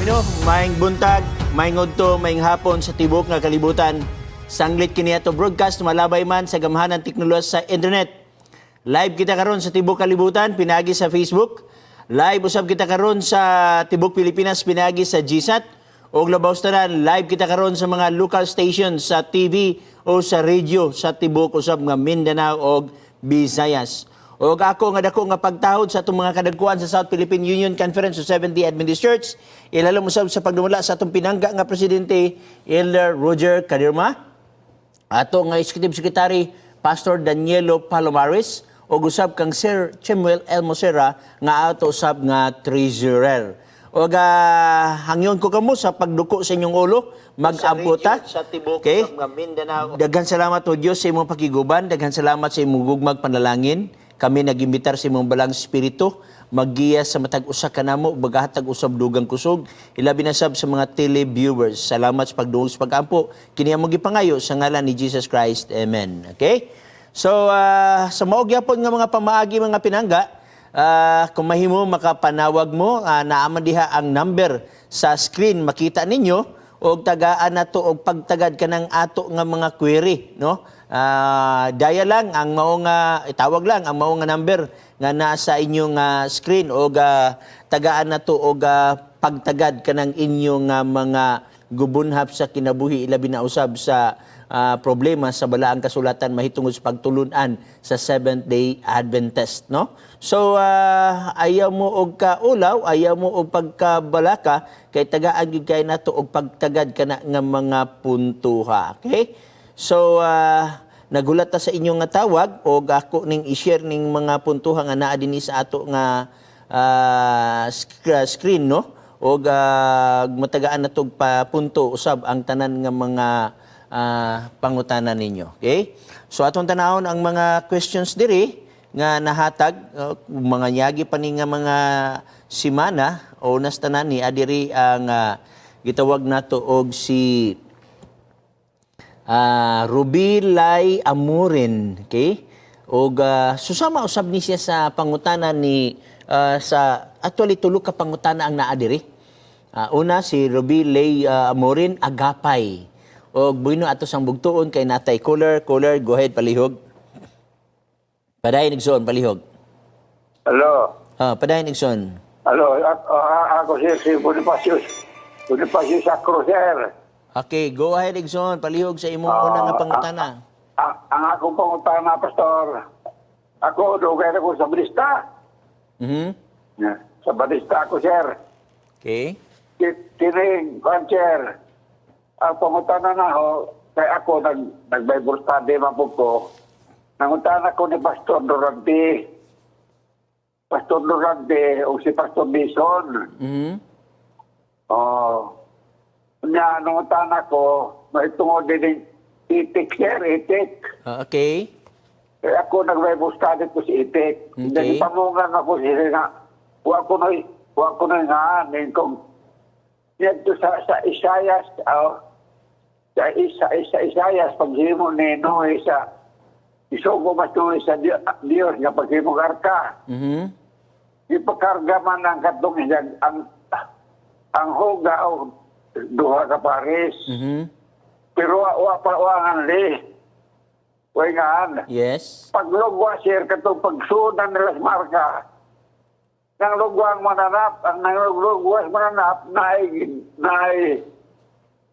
Bueno, maayong buntag, maayong udto, maayong hapon sa tibok nga kalibutan. Sanglit kini ato broadcast malabay man sa gamhanan teknolohiya sa internet. Live kita karon sa tibok kalibutan pinaagi sa Facebook. Live usab kita karon sa tibok Pilipinas pinaagi sa GSAT. Og labaw sa tanan, live kita karon sa mga local stations sa TV o sa radio sa tibok usab nga Mindanao og Visayas. Og ako nga dako nga pagtahod sa atong mga kadagkuan sa South Philippine Union Conference of Seventh-day Adventist Church, ilalom usab sa pagdumala sa atong pinangga nga presidente, Elder Roger Cadirma, ato nga Executive Secretary, Pastor Danielo Palomares, ug usab kang Sir Chemuel Elmosera nga ato usab nga Treasurer. Og hangyon ko kamo sa pagduko sa inyong ulo, mag-ampo ta. Okay? Daghan salamat o Dios sa imong pakiguban, daghan salamat sa imong gugmag panalangin. Kami nag-imbitar sa imong Balaang Espiritu, maggiya sa matag usa kanamo, maghatag usab dugang kusog, ilabi na sab sa mga televiewers. Salamat sa pagdungog sa pag-ampo. Kini among gipangayo sa ngalan ni Jesus Christ. Amen. Okay? So sa mao gyapon nga mga pamaagi, mga pinangga, kung mahimo makapanawag mo, naa man diha ang number sa screen, makita ninyo og tagaan nato og pagtagad kanang ato nga mga query, no? Daya lang ang mao nga itawag lang ang mao nga number nga nasa inyong screen og tagaan nato og pagtagad kanang inyong mga gubunhap sa kinabuhi, ilabi na usab sa problema sa Balaang Kasulatan mahitungod sa pagtulunan sa Seventh Day Adventist, no? So ayaw mo og kaulaw, ayaw mo og pagkabalaka kay tagaan gyud kay nato og pagtagad kana nga mga puntuha, okay? So nagulat ta sa inyong nga tawag og ako ning i-share ning mga puntuha nga naa dinhi sa ato nga screen, no? Og matagaan na tog pa punto usab ang tanan nga mga pangutana ninyo. Okay? So atong tanawon ang mga questions diri nga nahatag mga nyagi pa ni nga mga simana o nas tanan ni adiri ang gitawag nato og si Ruby Lai Amurin, okay? Og susama usab ni siya sa pangutana ni sa actually tulo ka pangutana ang naa diri. Una si Ruby Lay Amurin Agapay. Og bueno, ato sang bugtuon kay natay caller, caller, go ahead, palihog. Padayon, igsoon, palihog. Hello. Ah, padayon, igsoon. Hello. Ako si Bonifacio. Bonifacio sa Cruiser. Okay, go ahead, igsoon, palihog sa imong una nga pangutana. Ang akong pangutana, Pastor, ako, dugay na ko sa Balista. Yeah. Sa Balista ako, sir. Okay. Kining, kwan, sir, ang pangutana na ho, kay ako, nag-Bible study man po ko, nangutana ko ni Pastor Durante. Pastor Durante o si Pastor Bison. Oh. Nya, nangutana ko, maitungod din itik, sir, itik. Ah, okay. Eh, ako nag-Bible study ko si itik. Okay. Okay. Pamungan ako siya nga, wa ko na nga, kung dito sa Isayas, oh, sa Isayas, paghimo ni Noe sa, isugo mas Noe sa Dios nga paghimo arka. Ipakarga man ang katong ang huga o duha ka pares. Pero wa pa wa ang li. Wa ngaan. Paglugwa, sir, katong pagsudan nila sa marka. Nang lugwa ang mananap, ang nanglugwa sa mananap, naay,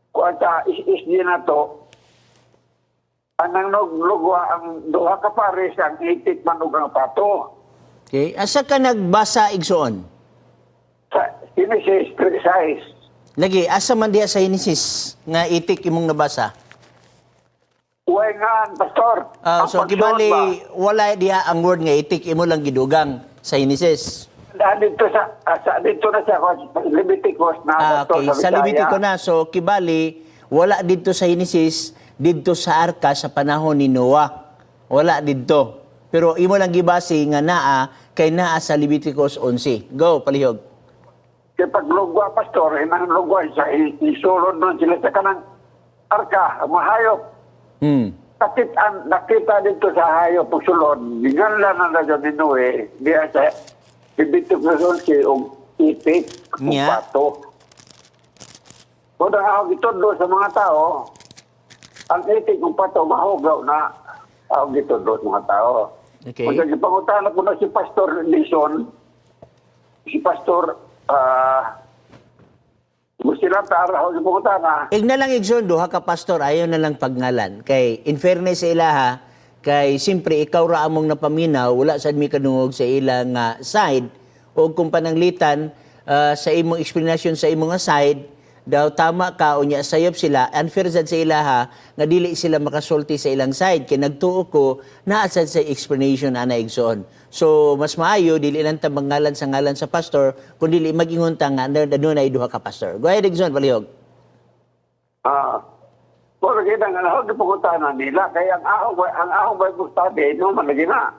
kuan sa is di na to, ang nanglugwa ang duha ka pares, ang itik man ug ang pato. Okay. Asa ka nagbasa, igsoon? Sa Genesis 3:6. Lagi, asa man diha sa Genesis nga itik imong nabasa? Uy nga, Pastor. Ah, Ang so pagsuod kibali ba? wala diha ang word nga itik, imo lang gidugang sa Genesis. Ah, dito dito na siya Leviticus na Ah, Pastor, okay. Sa Bisaya. Levitico na. So kibali wala dito sa Genesis, didto sa arka sa panahon ni Noah. Wala didto. Pero imo lang gibase nga naa kay naa sa Leviticus 11. Go, palihog. Kaya paglugwa, Pastor, hinang lugwa sa isulod nun sila sa kanang arka, ang mahayop. Nakita dito sa hayop pagsulod, giganla na na ni Noe, diya sa Leviticus 11 og itik, og Nya. pato. Kung ang ako gitudlo sa mga tao, ang itik kung pato, mahugaw na ako gitudlo sa mga tao. Kung gipangutana ko na si Pastor Nison, si Pastor gusto lang tara ako gipangutana. Igna lang, Igsoon, duha ka pastor, ayaw na lang pagngalan. Kay in fairness sa ilaha, kay siyempre ikaw ra among napaminaw, wala sad mi kadungog sa ilang side. O kung pananglitan sa imong explanation sa imong nga side, daw tama ka, unya sayop sila, unfair sad sa ilaha nga dili sila makasulti sa ilang side kay nagtuo ko naa sad sa explanation ana, igsoon. So mas maayo dili lang ta mangalan sa ngalan sa pastor, kun dili mag-ingon ta nga adunay duha ka pastor. Go ahead, igsoon, palihog. Pero kita nga ako gipangutana nila kay ang ako Bible study no man lagi na.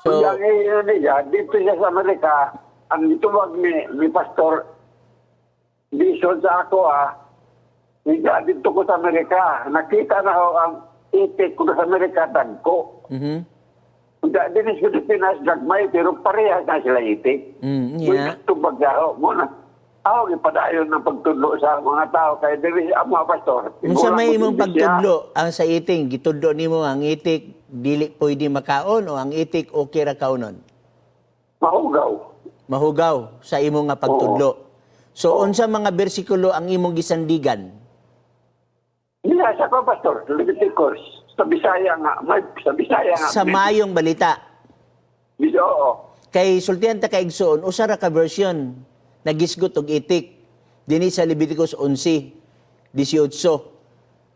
So, So, ang niya, dito siya sa Amerika, ang gituwag ni Pastor Bison sa ako niya dito ko sa Amerika, nakita na ho ang itik ko sa Amerika, dagko. Hindi din sa Pilipinas, gagmay, pero parehas na sila itik. Tubag na ho. Muna, ako gipadayon ng pagtudlo sa mga tao kay diri ang mga pastor. Unsa may Tigulang imong ko siya. pagtudlo ang sa iting? Gitudlo nimo ang itik dili pwede makaon o ang itik okay ra kaonon? Mahugaw. Mahugaw sa imong nga pagtudlo. So unsa mga bersikulo ang imong gisandigan? Niya sa ko, pastor, Leviticus, sa Bisaya nga, may, sa Bisaya nga. Sa Mayong Balita. Oo. Kay sultihan ta ka, igsoon, usa ra ka version nagisgot og itik dinhi sa Leviticus 11:18.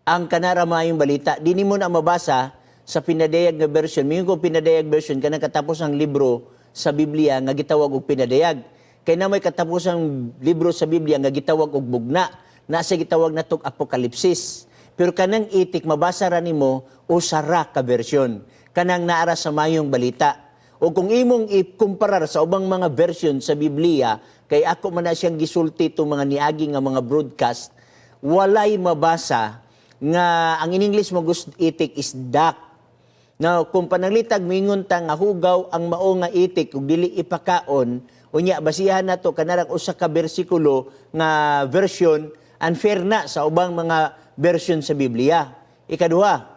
Ang kanara Mayong Balita, dinhi mo na mabasa sa pinadayag nga version. Mingon ko pinadayag version kanang katapos ang libro sa Biblia nga gitawag og pinadayag. Kay na may katapos ang libro sa Biblia nga gitawag og bugna, nasa gitawag natog Apokalipsis. Pero kanang itik mabasa ra nimo usa ra ka version. Kanang naara sa Mayong Balita. O kung imong ikumparar sa ubang mga version sa Biblia, kay ako man na siyang gisulti itong mga niagi nga mga broadcast, walay mabasa nga ang in English mo gust itik is duck. Now, kung pananglitag mingon ta nga hugaw ang mao nga itik ug dili ipakaon, unya basihan nato kanarang usa ka bersikulo nga version, unfair na sa ubang mga version sa Biblia. Ikaduha,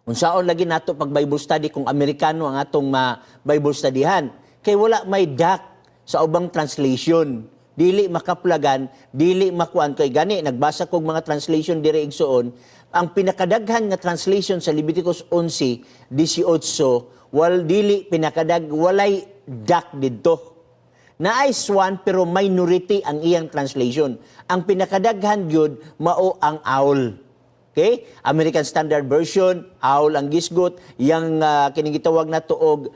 unsaon lagi nato pag Bible study kung Amerikano ang atong ma Bible studyhan? Kay wala may duck sa ubang translation. Dili makaplagan, dili makuan kay gani nagbasa kog mga translation diri, igsoon, ang pinakadaghan nga translation sa Leviticus 11:18 wal dili pinakadag walay duck didto. Naay swan pero minority ang iyang translation. Ang pinakadaghan gyud mao ang owl. Okay? American Standard Version, owl ang gisgot, yang kining gitawag nato og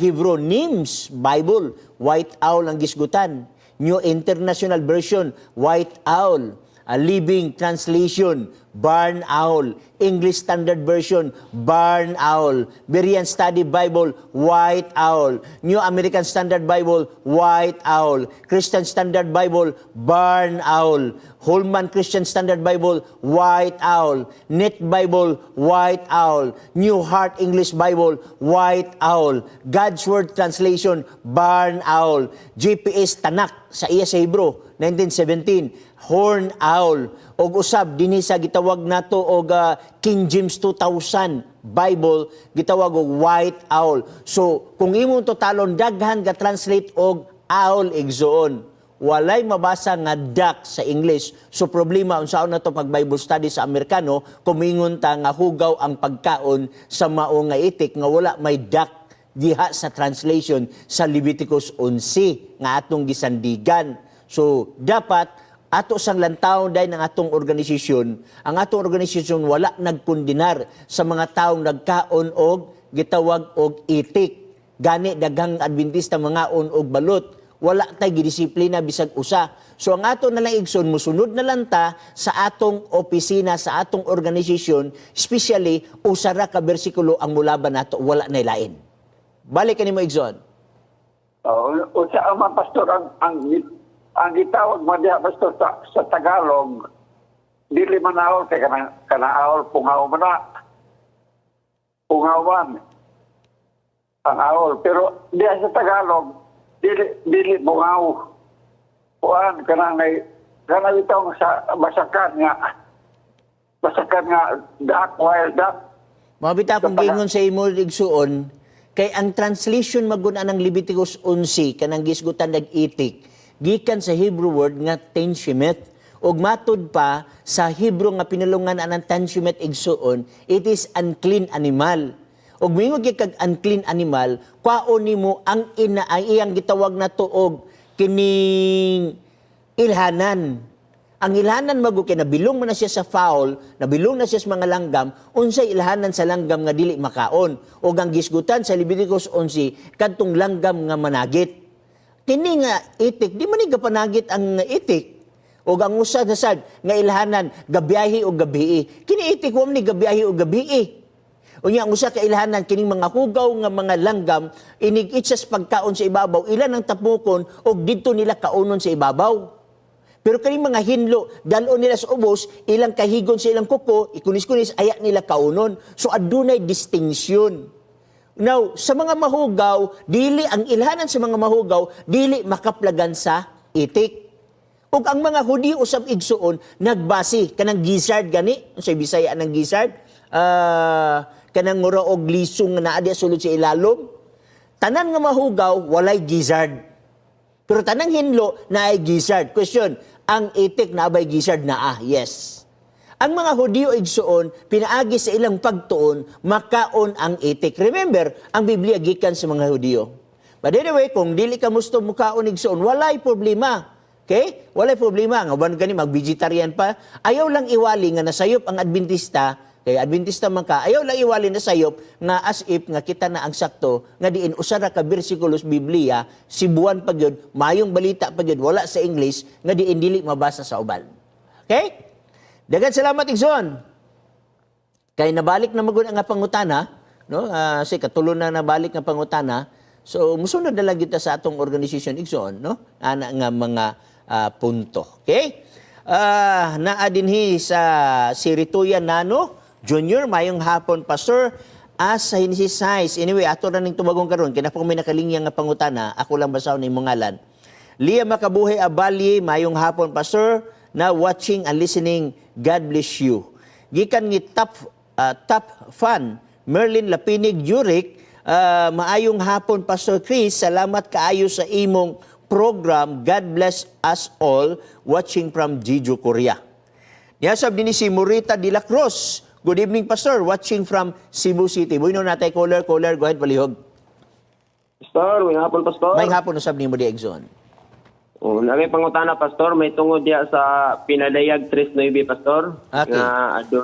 Hebrew Names Bible, white owl ang gisgutan. New International Version, white owl. A Living Translation, barn owl. English Standard Version, barn owl. Berean Study Bible, white owl. New American Standard Bible, white owl. Christian Standard Bible, barn owl. Holman Christian Standard Bible, white owl. Net Bible, white owl. New Heart English Bible, white owl. God's Word Translation, barn owl. JPS Tanak sa iya sa Hebrew, 1917, horn owl. Og usab dinhi sa gitawag nato og King James 2000 Bible, gitawag og white owl. So kung imong totalon daghan ga translate og owl, igsoon, walay mabasa nga duck sa English. So problema unsaon na to pag Bible study sa Amerikano kung mingon ta nga hugaw ang pagkaon sa mao nga itik nga wala may duck diha sa translation sa Leviticus 11 nga atong gisandigan? So dapat ato sang lantawon dahil ng atong organisasyon. Ang atong organisasyon wala nagkundinar sa mga taong nagkaon og gitawag og itik. Gani daghang Adventista mangaon og balot. Wala tay gidisiplina bisag usa. So ang ato na lang, igsoon, musunod na lang ta sa atong opisina, sa atong organisasyon, especially usa ra ka bersikulo ang mulaban nato, wala na lain. Balik kanimo, igsoon. Oo, usa ang mga pastor ang gitawag mo diha, pastor, sa Tagalog dili man owl kay kana owl pungaw man na. Pungawan ang owl, pero diha sa Tagalog dili dili bungaw. Kuan kanang may Kana itong sa basakan nga duck, wild duck. Mao bitaw akong giingon sa imo, igsuon, kay ang translation magun anang Leviticus 11 kanang gisgutan nag-itik gikan sa Hebrew word nga tenshimet, ug matud pa sa Hebrew nga pinulungan anang tenshimet, igsuon, it is unclean animal. Ug moingon gyud kag unclean animal, kwaon nimo ang ina, ang iyang gitawag na tuog kining ilhanan. Ang ilhanan mago kay nabilong man na siya sa fowl, nabilong na siya sa mga langgam, unsay ilhanan sa langgam nga dili makaon? O ang gisgutan sa Leviticus 11 kadtong langgam nga managit. Kini nga itik, di man ni gapanagit ang itik. O ang usa na sad nga ilhanan, gabiyahe o gabii. Kini itik, wa man ni gabiyahe o gabii. Unya, ang usa ka ilhanan kining mga hugaw nga mga langgam, inig itsas pagkaon sa ibabaw, ilan ang tapukon og didto nila kaunon sa ibabaw. Pero kaning mga hinlo, dalon nila sa ubos, ilang kahigon sa ilang kuko, ikunis-kunis, aya nila kaunon. So adunay distinction. Now, sa mga mahugaw, dili ang ilhanan sa mga mahugaw, dili makaplagan sa itik. Ug ang mga Hudiyo usab, igsuon, nagbasi kanang gizzard gani, sa Bisaya ng gizzard, kanang mura og lisong nga naa diya sulod sa ilalom. Tanan nga mahugaw walay gizzard. Pero tanang hinlo naay gizzard. Question, ang itik naa bay gizzard? Naa? Yes. Ang mga Hudiyo, igsuon, pinaagi sa ilang pagtuon, makaon ang itik. Remember, ang Biblia gikan sa mga Hudiyo. But anyway, kung dili ka musto mukaon, igsuon, walay problema. Okay? Walay problema. Nga uban gani mag-vegetarian pa. Ayaw lang iwali nga nasayop ang Adventista, kay Adventista man ka, ayaw lang iwali na sayop nga as if nga kita na ang sakto, nga diin usa ra ka bersikulos Biblia, Sibuan pa gyud, mayong balita pa gyud, wala sa English, nga diin dili mabasa sa uban. Okay? Daghang salamat, igsoon. Kay nabalik na magud ang pangutana, no? Si katulo na nabalik nga pangutana. So musunod na lang kita sa atong organization, igsoon, no? Ana nga mga punto. Okay? Naa dinhi sa si Rituya Nano Junior, mayong hapon, Pastor. As sa si size. Anyway, ato ra ning tubagon karon kay na may nakalinya nga pangutana, ako lang basahon imong ngalan. Lia Makabuhi Abalye, mayong hapon, Pastor, na watching and listening. God bless you. Gikan ni top fan Merlin Lapinig Jurek, maayong hapon, Pastor Chris, salamat kaayo sa imong program. God bless us all, watching from Jeju, Korea. Niyasab din ni si Morita de la Cruz. Good evening, Pastor. Watching from Cebu City. Bueno, natay caller, caller, go ahead, palihog. Pastor, may hapon, Pastor. May hapon usab nimo di, igsoon. Oh, nami pangutana, Pastor, may tungod diya sa Pinadayag 3.9, Pastor. Okay. Nga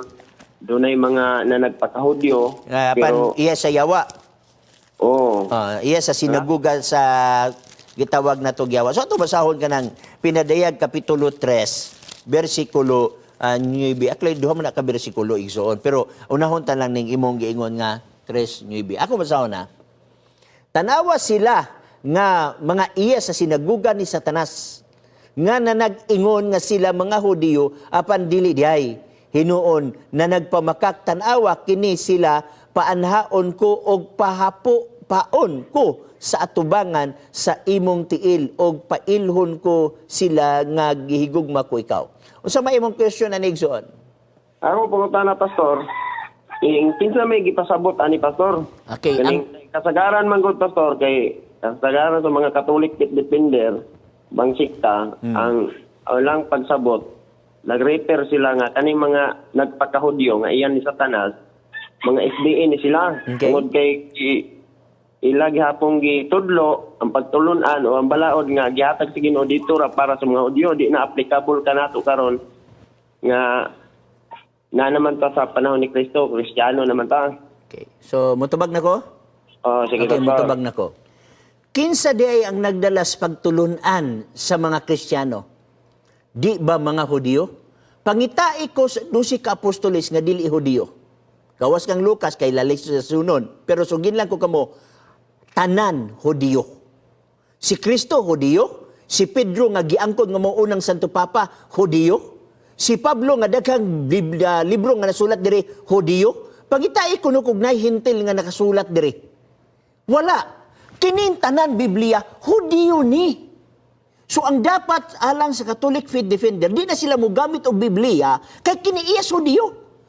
dunay mga na nagpakahudyo. Pan, pero iya sa yawa. Oh, Iya sa sinaguga sa gitawag na Tugyawa. So ato basahon ka ng Pinadayag Kapitulo 3, versikulo 9. Actually, duha man na ka bersikulo, igsoon. Pero unahon ta lang ning imong giingon nga 3:9. Ako basahon na. Tanawa sila nga mga iya sa sinaguga ni Satanas nga nanag-ingon nga sila mga Hudiyo apan dili diay. Hinuon na nagpamakak, tanawa kini sila, paanhaon ko og pahapo paon ko sa atubangan sa imong tiil og pailhon ko sila nga gihigugma ko ikaw. Unsa may imong question ani, igsoon? Ako pangutana, Pastor. Ing kinsa may gipasabot ani, Pastor? Okay, Kaning kasagaran man gud, Pastor, kay kasagaran sa mga Catholic defender bang sikta ang walang pagsabot, nag-refer sila nga kaning mga nagpakahudyo nga iyan ni Satanas, mga SDA ni sila. Tungod kay ila gihapong gitudlo ang pagtulunan o ang balaod nga gihatag sa Ginoo dito ra para sa mga Hudyo, di na applicable kanato karon nga na naman ta sa panahon ni Kristo, Kristiyano naman ta. Okay. So mutubag na ko? Oh, sige, Okay, Pastor. mutubag na ko. Kinsa di ay ang nagdala sa pagtulunan sa mga Kristiyano? Di ba mga Hudiyo? Pangitai ko sa 12 ka apostoles nga dili Hudiyo. Gawas kang Lucas kay lalay sa sunon. Pero sugin lang ko kamo, tanan Hudiyo. Si Kristo Hudiyo, si Pedro nga giangkon nga mao unang Santo Papa Hudiyo, si Pablo nga daghang libro nga nasulat diri Hudiyo. Pangitai kuno kog nay Hentil nga nakasulat diri. Wala. Kining tanan Biblia, Hudiyo ni. So ang dapat alang sa Catholic Faith Defender, di na sila mogamit og Biblia kay kini iya Hudiyo.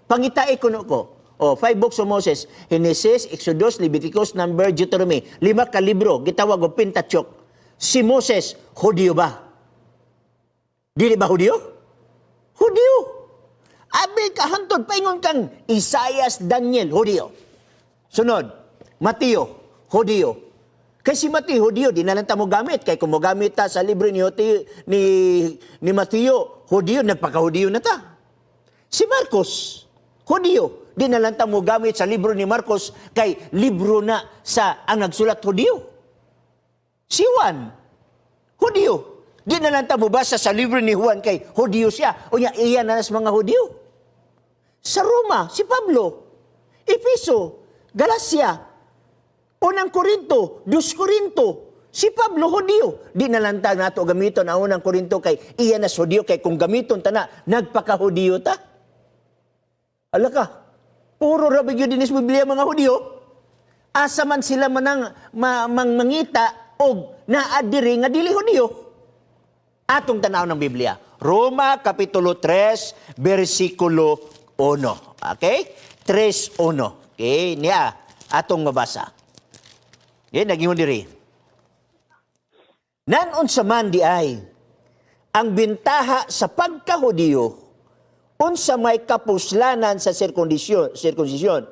Pangitae kuno ko. Oh, five books of Moses: Genesis, Exodus, Leviticus, Number, Deuteronomy. Lima ka libro gitawag og Pentateuch. Si Moses, Hudiyo ba? Dili ba Hudiyo? Hudiyo. Abi ka hantod paingon kang Isaias, Daniel, Hudiyo. Sunod, Mateo, Hudiyo. Kay si Mateo, Hudiyo, di na lang ta mo gamit. Kay kung mogamit ta sa libro ni Mateo, Hudiyo, nagpaka-Hudiyo na ta. Si Marcos, Hudiyo. Di na lang ta mo gamit sa libro ni Marcos kay libro na sa ang nagsulat, Hudiyo. Si Juan, Hudiyo. Di na lang ta mobasa sa libro ni Juan kay Hudiyo siya. O niya, iya na sa mga Hudiyo. Sa Roma, si Pablo. Efeso, Galacia, Unang Korinto, Dus Korinto, si Pablo, Hudiyo. Di na lang ta nato gamiton ang Unang Korinto kay iya na sa Hudiyo, kay kung gamiton ta na, nagpaka-Hudiyo ta. Ala ka, puro ra gyud dinis Biblia mga Hudiyo. Asa man sila manang mangita og naa diri nga dili Hudiyo? Atong tanaw ng Biblia. Roma Kapitulo 3, versikulo 1. Okay? 3:1. Okay, niya atong mabasa. Okay, nagingon diri. Nan unsa man di ay ang bintaha sa pagkahudiyo, unsa may kapuslanan sa sirkunsisyon?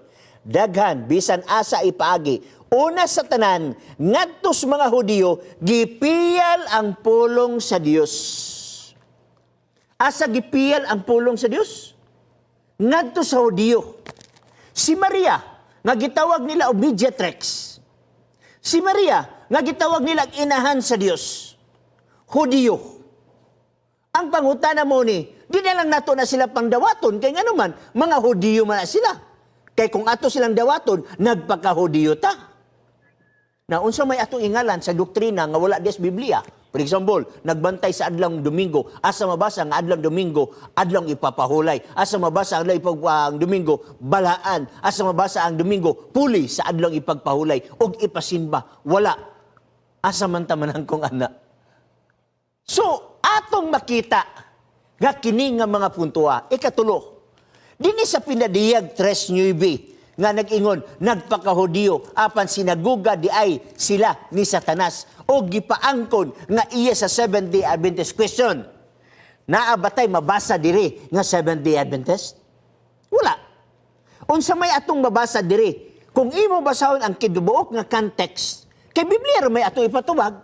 Daghan bisan asa ipaagi. Una sa tanan, ngadto sa mga Hudiyo gipiyal ang pulong sa Dios. Asa gipiyal ang pulong sa Dios? Ngadto sa Hudiyo. Si Maria nga gitawag nila og mediatrix, si Maria nga gitawag nila og inahan sa Dios, Hudiyo. Ang pangutana mo ni, di na lang nato na sila pangdawaton kay ngano man mga Hudiyo man na sila. Kay kung ato silang dawaton, nagpakahudiyo ta. Na unsa may atong ingalan sa doktrina nga wala des Biblia? For example, nagbantay sa adlong Domingo, asa mabasa nga adlong Domingo, adlong ipapahulay? Asa mabasa ang ang Domingo, balaan? Asa mabasa ang Domingo, puli sa adlong ipagpahulay og ipasimba? Wala. Asa man ta manangkong ana? So, atong makita nga kini nga mga puntoa. Ikatulo, dinhi sa Pinadiyag 3.9 nga nag-ingon, nagpakahudiyo, apan sinaguga di ay sila ni Satanas o gipaangkon nga iya sa Seventh-day Adventist. Question. Naa ba tay mabasa diri nga Seventh-day Adventist? Wala. Unsa may atong mabasa diri? Kung imo basahon ang kidubuok nga context, kay Biblia ra may atong ipatubag,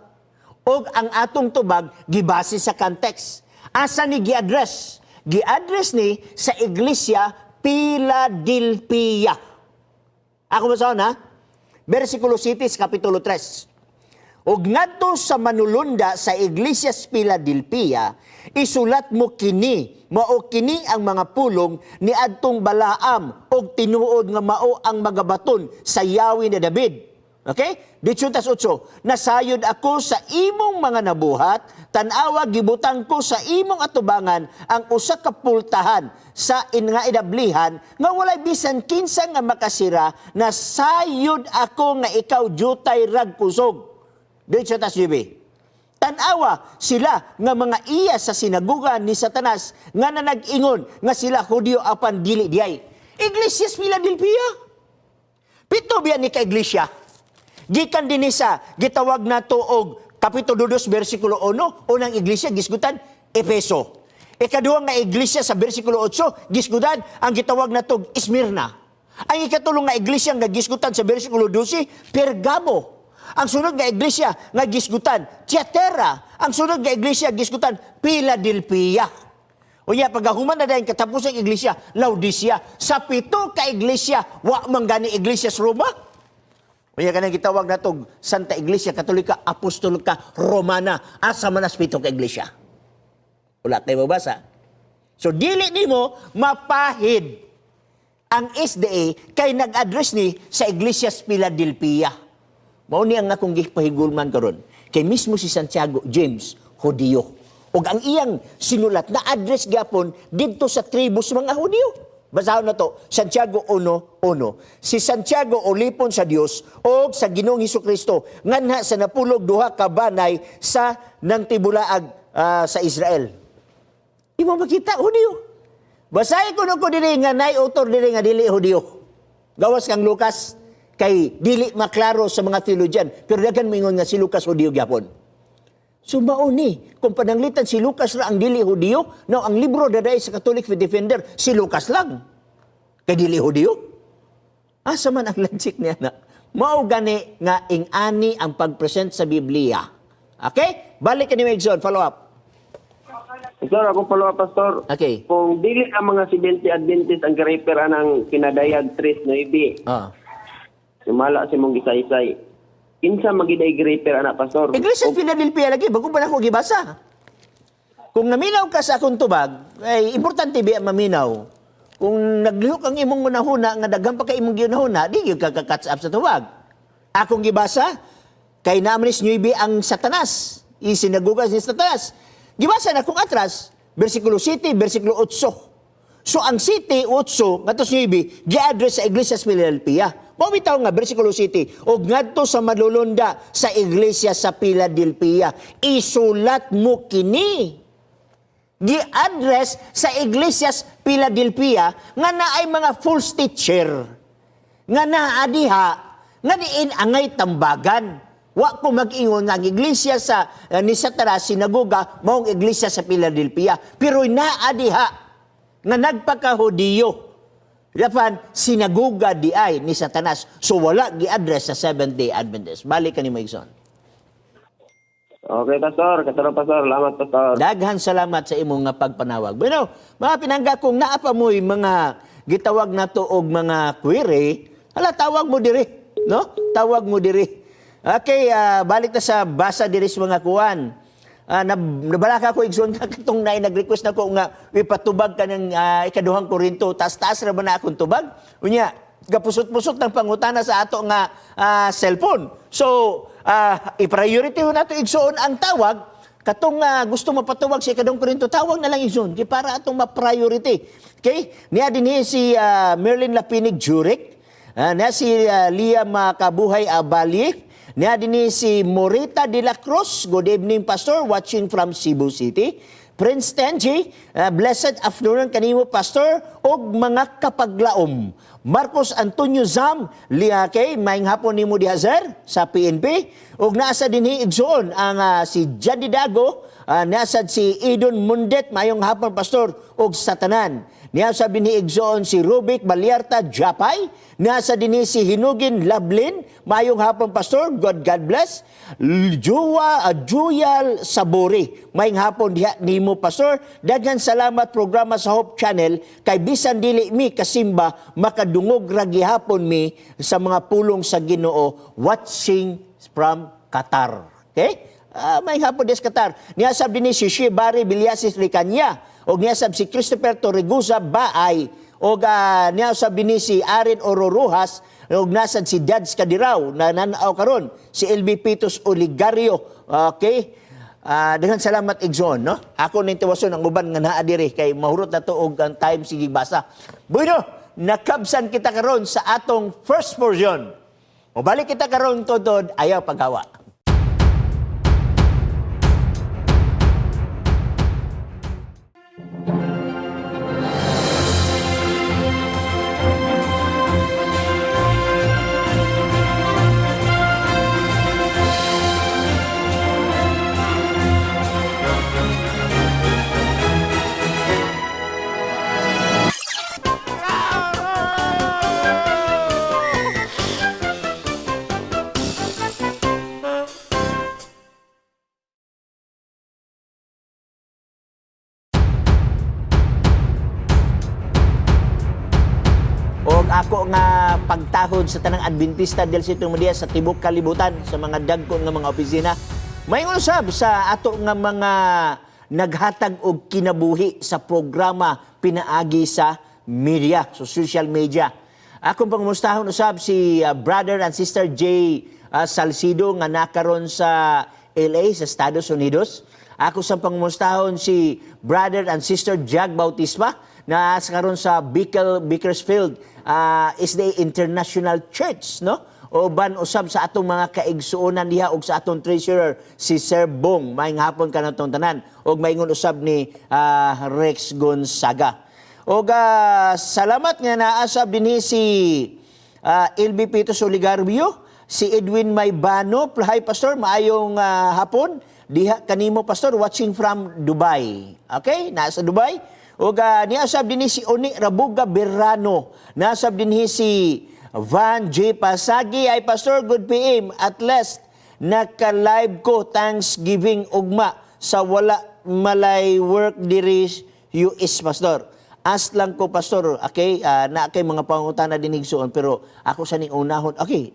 og ang atong tubag gibase sa context. Asa ni gi-address? Gi-address ni sa Iglesia Philadelphia. Ako basahon ha? Versikulo 7 sa Kapitulo 3. Ug ngadto sa manulunda sa Iglesia sa Philadelphia, isulat mo kini, mao kini ang mga pulong ni adtong balaam og tinuod nga mao ang magabaton sa yawi ni David. Okay? Ditso tas 8. Nasayod ako sa imong mga nabuhat, tan-awa, gibutang ko sa imong atubangan ang usa ka pultahan sa nga inablihan nga walay bisan kinsa nga makasira. Nasayod ako nga ikaw jutay rag kusog. Ditso tas 9. Tan-awa sila nga mga iya sa sinagugan ni Satanas nga nanag-ingon nga sila Hudyo apan dili diay. Iglesia sa Philadelphia. Pito biya ni ka iglesia. Gikan dinhi sa gitawag nato og Kapitulo 2 versikulo 1, unang iglesia gisgutan Efeso. Ikaduha nga iglesia sa versikulo 8, gisgutan ang gitawag nato og Esmirna. Ang ikatulo nga iglesia nga gisgutan sa versikulo 12, Pergamo. Ang sunod nga iglesia nga gisgutan, Tiatera. Ang sunod nga iglesia gisgutan, Philadelphia. Unya pagahuman na dayon katapos ang iglesia, Laodicea. Sa pito ka iglesia, wa man gani iglesia sa Roma. Unya kanang gitawag natog Santa Iglesia Katolika Apostolika Romana, asa man as pito ka iglesia? Wala kay mabasa. So dili nimo mapahid ang SDA kay nag-address ni sa Iglesia sa Philadelphia. Mao ni ang akong gipahigulman karon. Kay mismo si Santiago, James, Hudiyo. Ug ang iyang sinulat na address gyapon didto sa tribo sa mga Hudiyo. Basahon na to, Santiago 1:1. Si Santiago ulipon sa Dios o sa Ginoong Hesukristo nganha sa napulog duha ka banay sa nang tibulaag sa Israel. Di mo makita Hudiyo. Basahin ko ko diri nga nay author diri nga dili Hudiyo. Gawas kang Lucas kay dili maklaro sa mga theologian, pero daghan moingon nga si Lucas Hudiyo gyapon. So mao ni, kung pananglitan si Lucas ra ang dili Hudiyo, no ang libro daday sa Catholic Defender si Lucas lang. Kay dili Hudiyo. Asa man ang logic niya na? Mao gani nga ing-ani ang pag-present sa Biblia. Okay? Balik ka ni Megson, follow up. Pastor, ako follow up, Pastor. Okay. Kung dili ang mga 70 Adventist ang gi-refer anang kinadayag 3:9, sumala sa imong gisaysay. Kinsa magiday gi-refer ana, Pastor? Iglesia Philadelphia lagi, bago pa na ako gibasa. Kung naminaw ka sa akong tubag, ay importante ba maminaw. Kung naglihok ang imong hunahuna nga daghan pa kay imong gihunahuna, di gyud ka ka-catch up sa tubag. Akong gibasa, kay naamanis 9 ang Satanas, isinagugas ni Satanas. Gibasa na kung atras, versikulo 7, versikulo 8. So ang 7, 8, ngadto sa 9, gi-address sa Iglesia sa Philadelphia. Mao bitaw nga versikulo 7, og ngadto sa madulunda sa Iglesia sa Philadelphia, isulat mo kini. Gi-address sa Iglesia sa Philadelphia nga naay mga false teacher nga naa diha nga diin angay tambagan. Wa ko mag-ingon nga ang iglesia sa ni Satanas sinagoga maong iglesia sa Philadelphia, pero naa diha nga nagpakahudiyo. Dapan sinagoga di ay ni Satanas. So wala gi-address sa Seventh Day Adventist. Balik ka ni Maigson. Okay, Pastor. Katulong, Pastor. Salamat, Pastor. Daghan salamat sa imong nga pagpanawag. Bueno, mga pinangga, kung naa pa mo'y mga gitawag nato og mga query, hala tawag mo diri, no? Tawag mo diri. Okay, balik ta sa basa diri sa mga kuan. Nabalaka ko igsoon ka katong naay nag-request na ko nga ipatubag ka ng ikaduhang Korinto, taas-taas ra ba na akong tubag? Unya, gapusot-pusot ng pangutana sa ato nga cellphone. So, i-priority ho nato igsoon ang tawag katong gusto mapatawag sa ikaduhang Korinto, tawag na lang igsoon kay para atong ma-priority. Okay? Niya dinhi si Merlin Lapinig Jurek, niya si Lia Makabuhay Abali, niya dinhi si Morita de la Cruz. Good evening, Pastor, watching from Cebu City. Prince Tenji, blessed afternoon kanimo, Pastor, og mga kapaglaom. Marcos Antonio Zam, liya kay maayong hapon nimo diha, sir, sa PNP. Og nasa dinhi igsoon ang si Jadi Dago, nasa si Idon Mundet, maayong hapon, Pastor, og sa tanan. Niya sa dinhi igsoon si Rubik Balyarta Japay, nasa dinhi si Hinugin Lablin, maayong hapon, Pastor, God God bless. Jua Juyal Sabori, maayong hapon diha nimo, Pastor. Daghan salamat programa sa Hope Channel kay bisan dili mi kasimba makadungog ra gihapon mi sa mga pulong sa Ginoo, watching from Qatar. Okay? Maayong hapon des Qatar. Niya sab dinhi si Shibari Biliasis Ricanya og niya sab si Christopher Torregusa Baay og niya sab dinhi si Arin Ororujas og nasad si Dads Kadiraw na nanaw karon si LB Pitos Oligario. Okay? Daghan salamat igsoon, no? Ako ning tiwason ang uban nga naa diri kay mahurot na to og ang time sige basa. Bueno, nakabsan kita karon sa atong first portion. Mobalik kita karon todod, ayaw paghawa. Og ako nga pagtahod sa tanang Adventista del Sitio Media sa tibok kalibutan sa mga dagko nga mga opisina. Maayong usab sa ato nga mga naghatag og kinabuhi sa programa pinaagi sa media, sa social media. Akong pangumustahon usab si brother and sister Jay Salcido nga nakaron sa LA sa Estados Unidos. Ako sa pangumustahon si brother and sister Jag Bautista. Na sa karon sa Bakersfield is the International Church, no? Uban usab sa atong mga kaigsuonan diha ug sa atong treasurer, si Sir Bong. Maayong hapon kanatong tanan ug maingon usab ni Rex Gonzaga. Ug salamat nga naa sab dinhi si LB Pitos Oligarvio, si Edwin Maybano. Hi, Pastor, maayong hapon. Diha kanimo, Pastor, watching from Dubai. Okay, nasa Dubai. Ug niya sab dinhi si Oni Rabuga Berrano. Nasab dinhi si Van J. Pasagi. Ay, Pastor, good PM. At last, naka-live ko. Thanksgiving ugma sa wala malay work diri US, Pastor. Ask lang ko, Pastor, okay, na kay mga pangutana din, igsuon, pero ako sa ning unahon. Okay,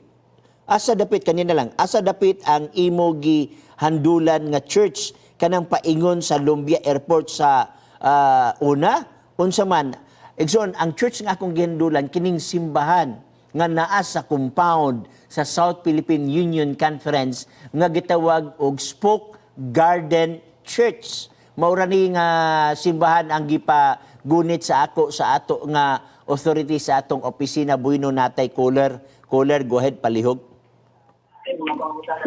asa dapit kanina lang? Asa dapit ang imo gihandulan nga church, kanang paingon sa Lumbia Airport sa una? Unsa man? Igsoon, ang church nga akong gihandulan kining simbahan nga naa sa compound sa South Philippine Union Conference nga gitawag og Spoke Garden Church. Maura ni nga simbahan ang gipagunit sa ako sa ato nga authority sa atong opisina. Bueno, natay caller. Caller, go ahead, palihog.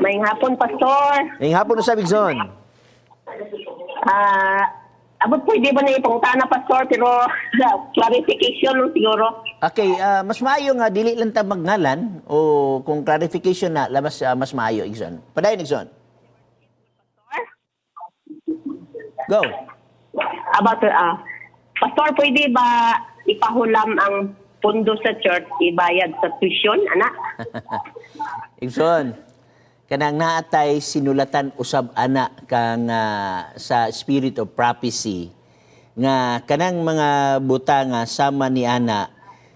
Maayong hapon, Pastor. Maayong hapon usab, igsoon. Abot pwede ba na ipangutana, Pastor, pero clarification lang siguro. Okay, mas maayo nga dili lang ta magngalan o kung clarification na labas, mas maayo, igsoon. Padayon, igsoon. Go. About, Pastor, pwede ba ipahulam ang pundo sa church, ibayad sa tuition, anak? Igsoon, kanang naatay sinulatan usab ana kang sa spirit of prophecy nga kanang mga butanga sama ni ana,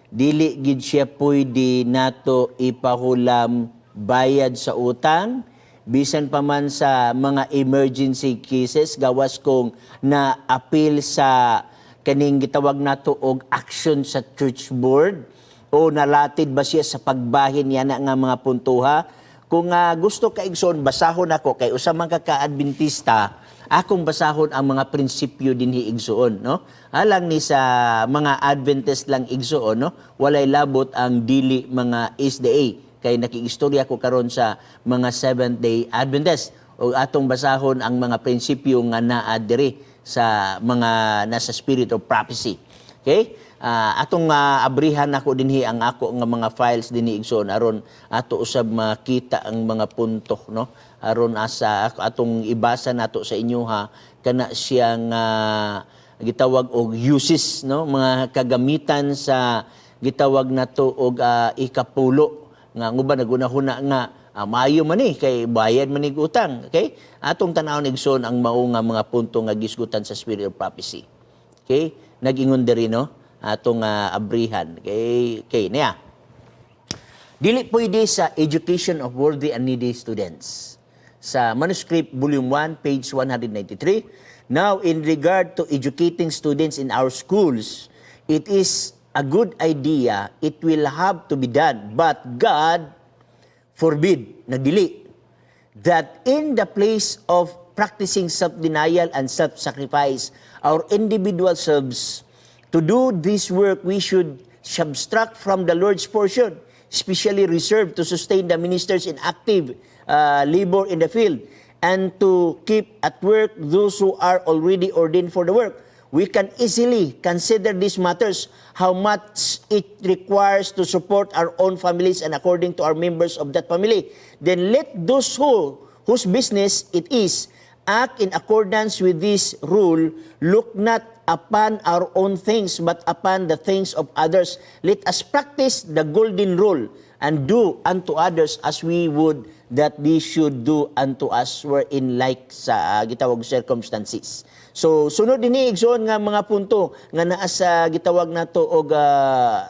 dili gid siya pwede nato ipahulam bayad sa utang, bisan pa man sa mga emergency cases, gawas kung na appeal sa kaning gitawag nato og action sa church board o nalatid ba siya sa pagbahin niya na nga mga puntuha. Kung gusto ka, igsoon, basahon ako kay usa man ka ka-Adventista, akong basahon ang mga prinsipyo dinhi, igsoon, no? Alang ni sa mga Adventist lang, igsoon, no? Walay labot ang dili mga SDA kay nakiistorya ko karon sa mga Seventh Day Adventist o atong basahon ang mga prinsipyo nga naa diri sa mga nasa spirit of prophecy. Okay? Atong abrihan ako dinhi ang ako nga mga files dinhi, igsoon, aron ato usab makita ang mga punto, no? Aron asa atong ibasa nato sa inyo ha, kana siyang gitawag og uses, no, mga kagamitan sa gitawag nato og ikapulo nga nguban nagunahuna nga maayo man ni kay bayad man ni utang. Okay, atong tan-awon, igsoon, ang mao nga mga punto nga gisgutan sa spirit of prophecy. Okay, nag-ingon diri, no, atong abrihan. Okay, niya: Dili pwede sa education of worthy and needy students. Sa manuscript volume 1 page 193. Now, in regard to educating students in our schools, it is a good idea. It will have to be done, but God forbid, nagdili, that in the place of practicing self-denial and self-sacrifice, our individual selves, to do this work, we should subtract from the Lord's portion, especially reserved to sustain the ministers in active labor in the field, and to keep at work those who are already ordained for the work. We can easily consider these matters, how much it requires to support our own families and according to our members of that family. Then let those whose business it is act in accordance with this rule, look not upon our own things, but upon the things of others. Let us practice the golden rule and do unto others as we would that they should do unto us were in like sa gitawag circumstances. So sunod dinhi, igsoon, nga mga punto nga naa sa gitawag nato og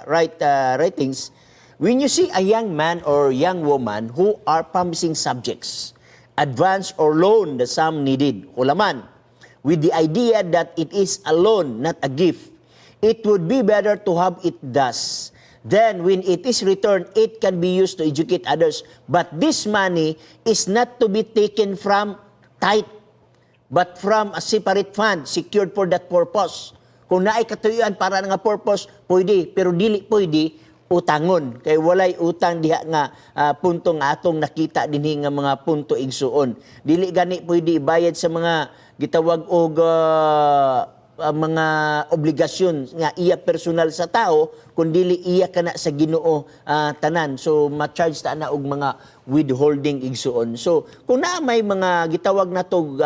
right writings. When you see a young man or young woman who are promising subjects, advance or loan the sum needed, hulaman, with the idea that it is a loan, not a gift. It would be better to have it thus. Then, when it is returned, it can be used to educate others. But this money is not to be taken from tithe, but from a separate fund secured for that purpose. Kung naay katuyuan para nga purpose, pwede, pero dili pwede utangon kay walay utang diha nga punto nga atong nakita dinhi nga mga punto, igsuon. Dili gani pwede ibayad sa mga gitawag og mga obligasyon nga iya personal sa tao, kun dili iya kana sa Ginoo tanan. So ma-charge ta na og mga withholding, igsuon. So kung naa may mga gitawag nato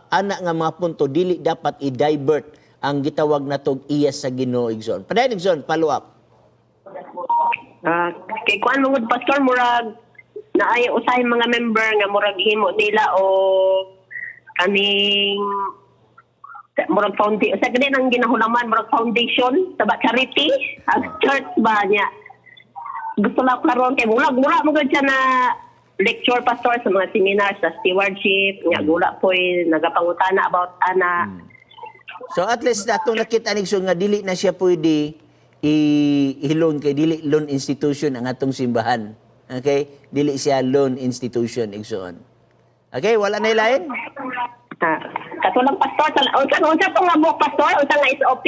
ana nga mga punto, dili dapat i-divert ang gitawag natog iya sa Ginoo, igsoon. Padayon, igsoon, follow up. Kay kuan man gud, Pastor, murag naay usahay mga member nga murag himo nila o kaning murag foundation sa gani ang ginahulaman, murag foundation sa ba, charity ang church ba niya. Gusto lang karon kay murag mura mo gud siya na lecture, Pastor, sa mga seminar sa stewardship nga gula po'y nagapangutana about ana. So at least atong nakita ni nga dili na siya pwede i-loan kay dili loan institution ang atong simbahan. Okay? Dili siya loan institution, igsoon. Okay, wala na ilain? Ah, katulang, Pastor, unsa unsa to nga book, Pastor? Unsa nga SOP?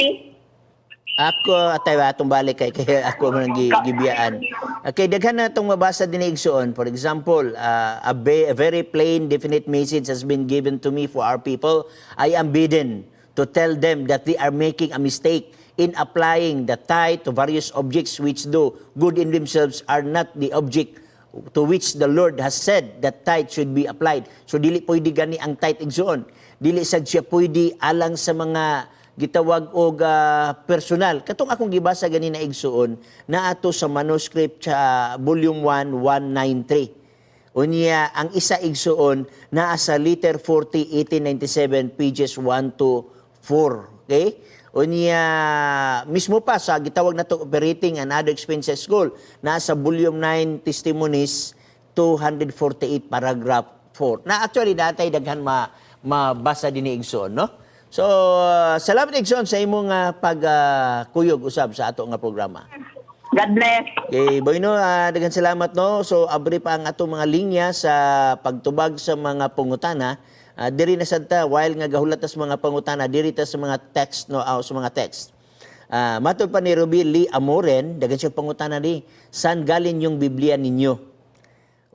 Ako atay atong balik kay ako man ang gibiyaan. Okay, daghan na itong mabasa din, igsoon. For example, a very plain, definite message has been given to me for our people. I am bidden to tell them that they are making a mistake in applying the tithe to various objects which, though good in themselves, are not the object to which the Lord has said that tithe should be applied. So dili pwede gani ang tithe, igsoon. Dili sad siya pwede alang sa mga gitawag og personal. Katong akong gibasa gani na, igsuon, naa to sa manuscript sa volume 1 193. Unya ang isa, igsuon, naa sa letter 40 1897 pages 1 to 4. Okay? Unya mismo pa sa gitawag nato operating and other expenses school, naa sa volume 9 testimonies 248 paragraph 4. Na actually natay daghan ma mabasa din ni igsoon, no? So, salamat, igsoon, sa imong pagkuyog usab sa ato nga programa. God bless. Okay, Boyno, daghan salamat, no. So abri pa ang atong mga linya sa pagtubag sa mga pangutana. Diri na sad ta while nga gahulat ta sa mga pangutana, diri ta sa mga text, no, sa mga text. Matod pa ni Ruby Lee Amoren, daghan siya pangutana di, "Saan galing yung Biblia ninyo?"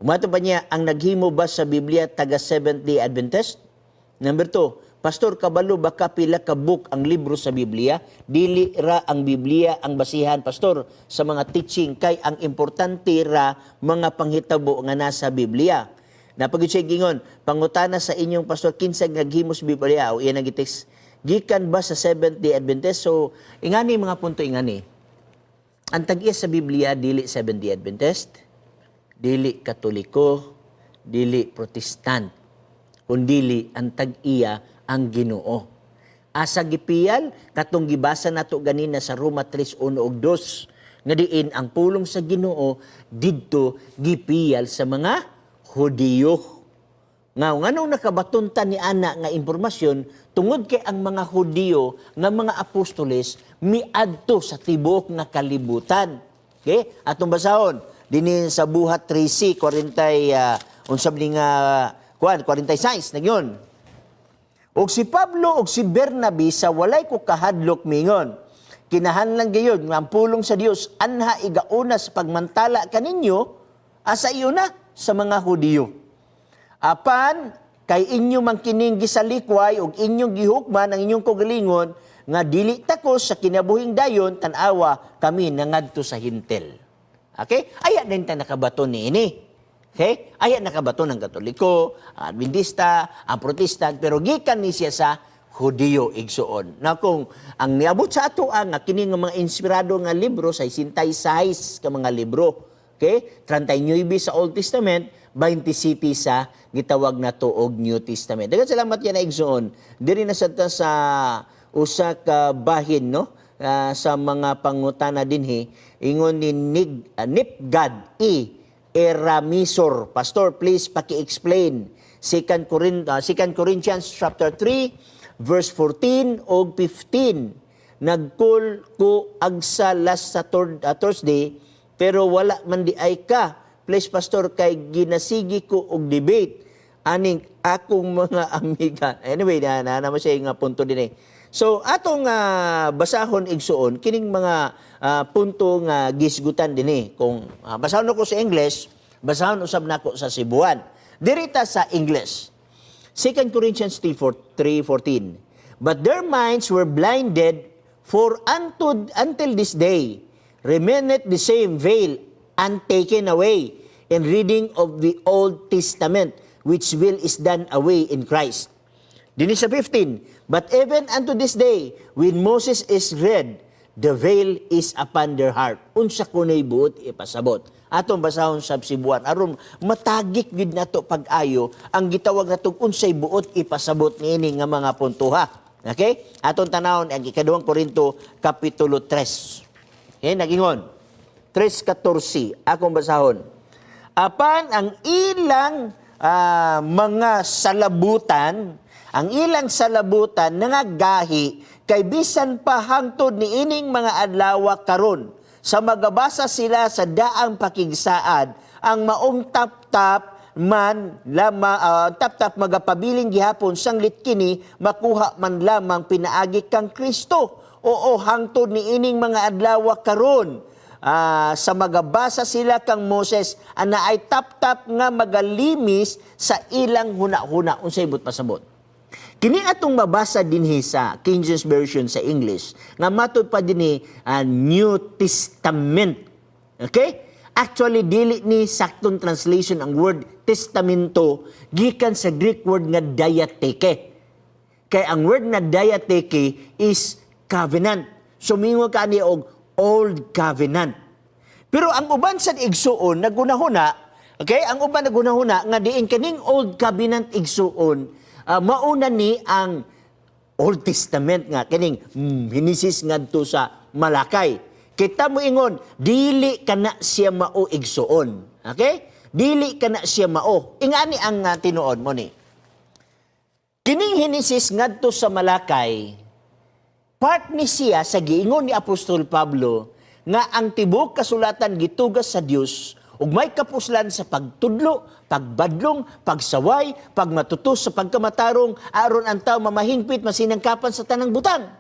Umato pa niya, "Ang naghimo ba sa Biblia taga Seventh-day Adventist?" Number 2, "Pastor, kabalo ba ka pila ka book ang libro sa Biblia? Dili ra ang Biblia ang basihan, Pastor, sa mga teaching kay ang importante ra mga panghitabo nga nasa Biblia." Napagod siya gingon, "Pangutana sa inyong pastor, kinsa naghimo sa Biblia?" O iyan ang gitext. "Gikan ba sa Seventh-day Adventist?" So, ingani mga punto ingani. Ang tag-iya sa Biblia dili Seventh-day Adventist, dili Katoliko, dili Protestant, kundili ang tag-iya ang Ginoo. Asa gipiyal? Katong gibasa nato ganina sa Roma 3:1 ug 2 nga diin ang pulong sa Ginoo didto gipiyal sa mga Hudiyo. Nga nganong nakabaton ta ni ana nga impormasyon? Tungod kay ang mga Hudiyo nga mga apostoles miadto sa tibuok nga kalibutan. Okay? Atong basahon dinhi sa Buhat 13, 40 unsa ni nga kuan, 46 nagyon. "Ug si Pablo ug si Bernabe sa walay ko kahadlok mingon, 'Kinahanglan gayud nga ang pulong sa Dios anha igauna sa pagmantala kaninyo asa iyo na sa mga Hudiyo. Apan kay inyo man kining gisalikway ug inyong gihukman ang inyong kaugalingon nga dili takos sa kinabuhing dayon, tan-awa, kami nangadto sa Hintel.'" Okay? Aya din ta nakabaton ni ini. Okay? Aya nakabaton ang Katoliko, ang Adventista, ang Protestant, pero gikan ni siya sa Hudiyo, igsuon. Na kung ang niabot sa ato ang nga kini nga mga inspirado nga libro sa 66 ka mga libro. Okay? 39 sa Old Testament, 27 sa gitawag na og New Testament. Daghang salamat yan na, igsuon. Diri na sad ta sa usa ka bahin, no, sa mga pangutana dinhi. Ingon ni Nipgad E. Eramisor, "Pastor, please paki-explain 2 Corinthians chapter 3 verse 14 og 15. Nag-call ko agsa last sa Thursday pero wala man di ay ka. Please, Pastor, kay ginasigi ko og debate aning akong mga amiga." Anyway, na naman siya nga punto din eh. So atong basahon, igsuon, kining mga punto nga gisgutan dinhi. Kung basahon ako sa English, basahon usab nako sa Cebuan. Dirita sa English. 2 Corinthians 3:14. "But their minds were blinded, for until this day remaineth the same veil untaken away in reading of the Old Testament, which veil is done away in Christ." Dinhi sa 15, "But even unto this day, when Moses is read, the veil is upon their heart." Unsa kuno'y buot ipasabot? Atong basahon sa Cebuan aron matagik gid nato pag-ayo ang gitawag natong unsay buot ipasabot niini nga mga puntoha. Okay? Atong tanawon ang Ikaduhang Korinto kapitulo 3. Okay, nagingon. 3:14 akong basahon. "Apan ang ilang mga salabutan, ang ilang salabutan nangagahi kay bisan pa hangtod ni ining mga adlaw karon, sa magabasa sila sa daang pakigsaad, ang maong taptap man lama taptap magapabiling gihapon sanglit kini makuha man lamang pinaagi kang Kristo. Oo, hangtod ni ining mga adlaw karon, sa magabasa sila kang Moses, ana ay taptap nga magalimis sa ilang huna-huna." Unsay buot pasabot? Kini atong mabasa dinhi sa King James Version sa English nga matud pa dinhi New Testament. Okay? Actually, dili ni saktong translation ang word testamento gikan sa Greek word nga diatheke. Kay ang word na diatheke is covenant. So mingon ka ani og Old Covenant. Pero ang uban sa igsuon nagunahuna, okay? Ang uban nagunahuna nga diin kaning Old Covenant, igsuon, mauna ni ang Old Testament nga kining Henesis ngadto sa Malakay. Kita mo ingon, dili kana siya mao, igsuon. Okay? Dili kana siya mao. Ingani ang tinuod mo ni. Kining Henesis ngadto sa Malakay, part ni siya sa giingon ni Apostol Pablo nga ang tibuok kasulatan gitugas sa Dios ug may kapuslan sa pagtudlo, pagbadlong, pagsaway, pagmatutos sa pagkamatarong, aron ang tao mamahingpit, masinangkapan sa tanang butang.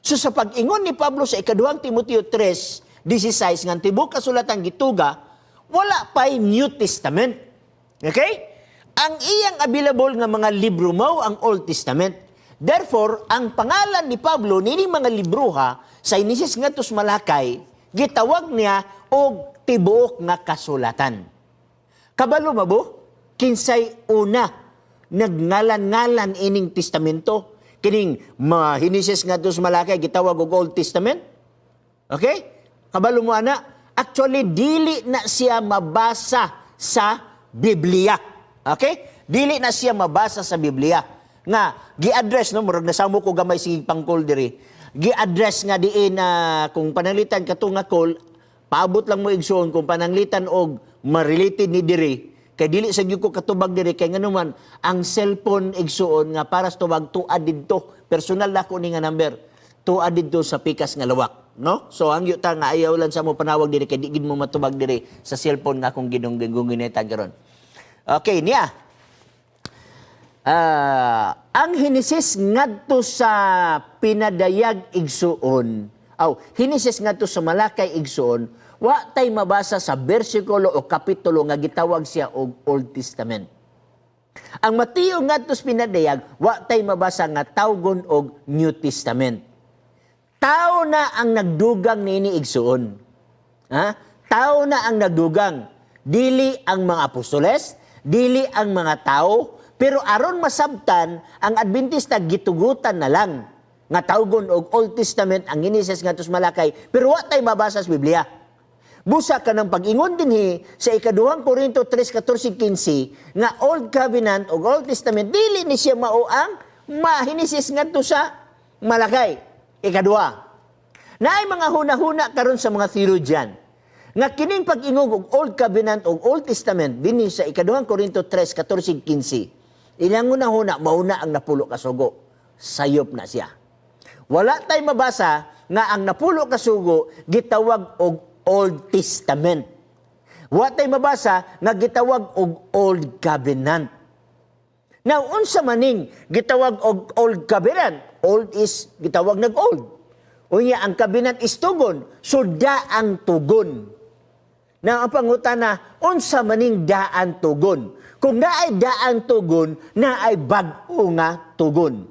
So sa pag-ingon ni Pablo sa Ikaduhang Timoteo 3:16 nga ang tibuok kasulatan gituga, wala pa'y New Testament. Okay? Ang iyang available nga mga libro mao ang Old Testament. Therefore, ang pangalan ni Pablo nining mga libroha sa Henesis ngadto sa Malakay, gitawag niya og tibuok nga kasulatan. Kabalo mabo, kinsay una nagngalan-ngalan ining testamento? Kining mga Henesis ngadto sa Malakay gitawag og Old Testament? Okay? Kabalo mo ana, actually dili na siya mabasa sa Biblia. Okay? Dili na siya mabasa sa Biblia. Nga gi-address, no, murag nasamo ko gamay sige pang-call diri. Gi-address nga diin na kung pananglitan kato nga call, paabot lang mo, igsoon, kung pananglitan og ma-related ni diri kay dili sa gyud ko katubag diri kay nganuman ang cellphone, igsuon, nga para sa tubag tuad didto, personal nako ni nga number, tuad didto sa pikas nga lawak, no? So ang yuta nga ayaw lang sa mo panawag diri kay di gid mo matubag diri sa cellphone nga akong ginong gunitan karon. Okay niya. Ang Henesis ngadto sa pinadayag, igsuon, aw, Henesis ngadto sa Malakay, igsuon, wa tay mabasa sa bersikulo o kapitulo nga gitawag siya og Old Testament. Ang Mateo ngadto sa pinadayag, wa tay mabasa nga tawgon og New Testament. Tao na ang nagdugang niini, igsuon. Ha? Tao na ang nagdugang. Dili ang mga apostoles, dili ang mga tao, pero aron masabtan ang Adventista, gitugutan na lang nga tawgon og Old Testament ang Genesis ngadto sa Malakay, pero wa tay mabasa sa Biblia. Busa ka ng pag-ingon dinhi sa Ikaduhang Korinto 3:14 15 nga Old Covenant o Old Testament, dili ni siya mao ang ma-Henesis ngadto sa Malakay. Ikaduha, naay mga huna-huna karon sa mga theologian nga kining pag-ingog og Old Covenant o Old Testament dinhi sa Ikaduhang Korinto 3:14 15, ilang huna-huna mauna ang napulo ka sugo. Sayop na siya. Wala tay mabasa nga ang napulo ka sugo gitawag og Old Testament. Wa tay mabasa nga gitawag og Old Covenant. Now, unsa maning gitawag og Old Covenant? Old is gitawag nag old. Unya ang covenant is tugon. So daang tugon. Now, ang pangutana, unsa maning daan tugon? Kung naay daang tugon, naay bag-o nga tugon.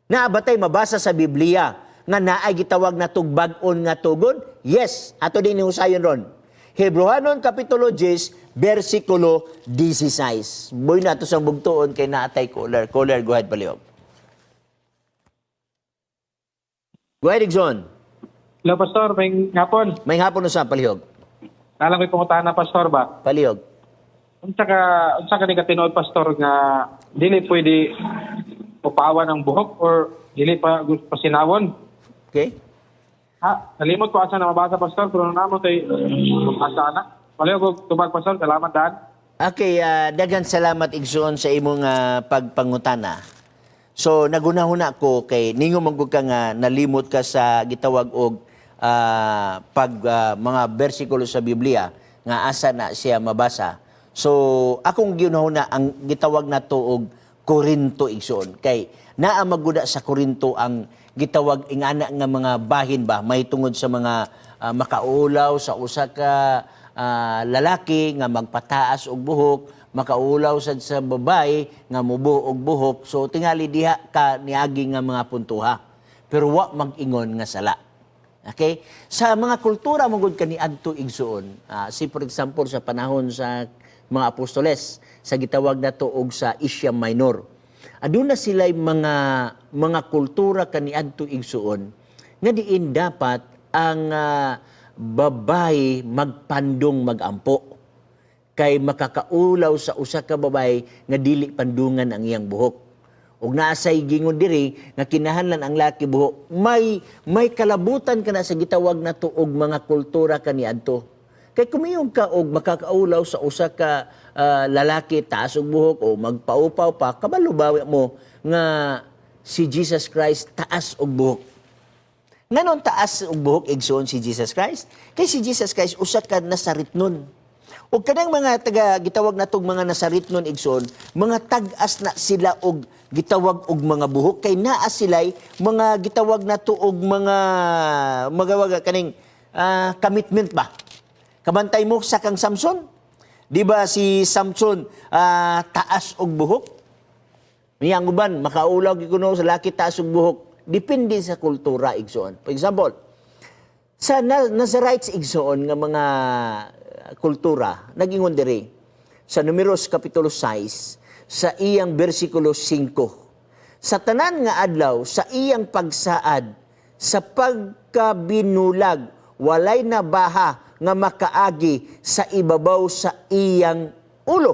Naa ba tay mabasa sa Biblia nga naay gitawag na bag-on nga tugon? Yes, ato din husayon ron. Hebreohanon kapitulo 10, versikulo 16. Boy na to sa bugtuon kay naatay caller. Caller, go ahead, palihog. Go ahead, Igsoon. Hello, Pastor. Maayong hapon. Maayong hapon sa palihog. Nalang ko'y pangutana, Pastor ba? Palihog. Unsa ka ni katinuod, Pastor, nga dili pwede upawan ang buhok or dili pa gusto pasinawon? Okay? Ha? Nalimot ko asa na mabasa, Pastor, pero namo kay asa na. Palihog og tubag, Pastor. Salamat daan. Okay, daghan salamat, Igsoon, sa imong pagpangutana. So nagunahuna ko kay ningo man gud ka nga nalimot ka sa gitawag og pag mga bersikulo sa Biblia nga asa na siya mabasa. So akong ginahuna ang gitawag nato og Korinto, igsoon, kay naa maguda sa Korinto ang gitawag ingana nga mga bahin ba may tungod sa mga makaulaw sa usa ka lalaki nga magpataas og buhok, makaulaw sad sa babae nga mubuo og buhok. So tingali diha ka niagi nga mga puntuha. Pero wa mag-ingon nga sala. Okay? Sa mga kultura mo gud kaniadto, igsuon, si for example sa panahon sa mga apostoles sa gitawag nato og sa Asia Minor. Aduna sila mga kultura kaniadto, igsuon, nga diin dapat ang babae magpandong magampo kay makakaulaw sa usa ka babae nga dili pandungan ang iyang buhok. Ug naa say gingon diri nga kinahanglan ang laki buhok. May kalabutan kana sa gitawag nato og mga kultura kaniadto. Kay kumiyong ka og makakaulaw sa usa ka lalaki taas og buhok o magpaupaw pa, kabalo ba mo nga si Jesus Christ taas og buhok? Nganon taas og buhok, igsoon, si Jesus Christ? Kay si Jesus Christ usa ka Nazaretnon. Ug kanang mga taga gitawag natog mga Nazaretnon, igsoon, mga tag-as na sila og gitawag og mga buhok kay naa sila'y mga gitawag nato og mga magawag kaning commitment ba. Kabantay mo sa kang Samson? Di ba si Samson taas og buhok? Niya ang uban, makaulaw gyud kuno sa laki taas og buhok. Depende sa kultura, igsoon. For example, sa Nazarites, igsoon, nga mga kultura, nagingon diri sa Numeros kapitulo 6 sa iyang bersikulo 5. Sa tanan nga adlaw sa iyang pagsaad sa pagkabinulag, walay nabaha nga makaagi sa ibabaw sa iyang ulo.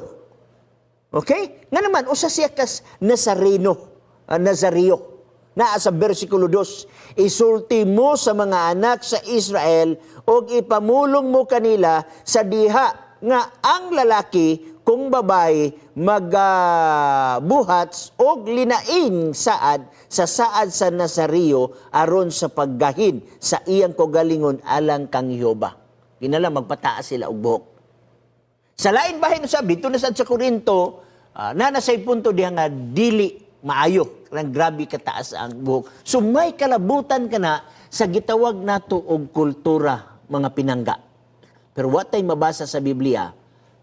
Okay? Nga naman, usa siya kas Nazareno, Nazareo. Naa sa versikulo 2, isulti mo sa mga anak sa Israel og ipamulong mo kanila sa diha nga ang lalaki kung babae magabuhat og linaing saad sa saad sa Nazario aron sa paggahin sa iyang kaugalingon alang kang Jehova. Kinala magpataas sila og buhok. Sa lain bahin usab dito na sad sa Korinto, na nasay punto diha nga dili maayo, kanang grabe kataas ang buhok. So may kalabutan ka na sa gitawag nato og kultura, mga pinangga. Pero wa tay mabasa sa Biblia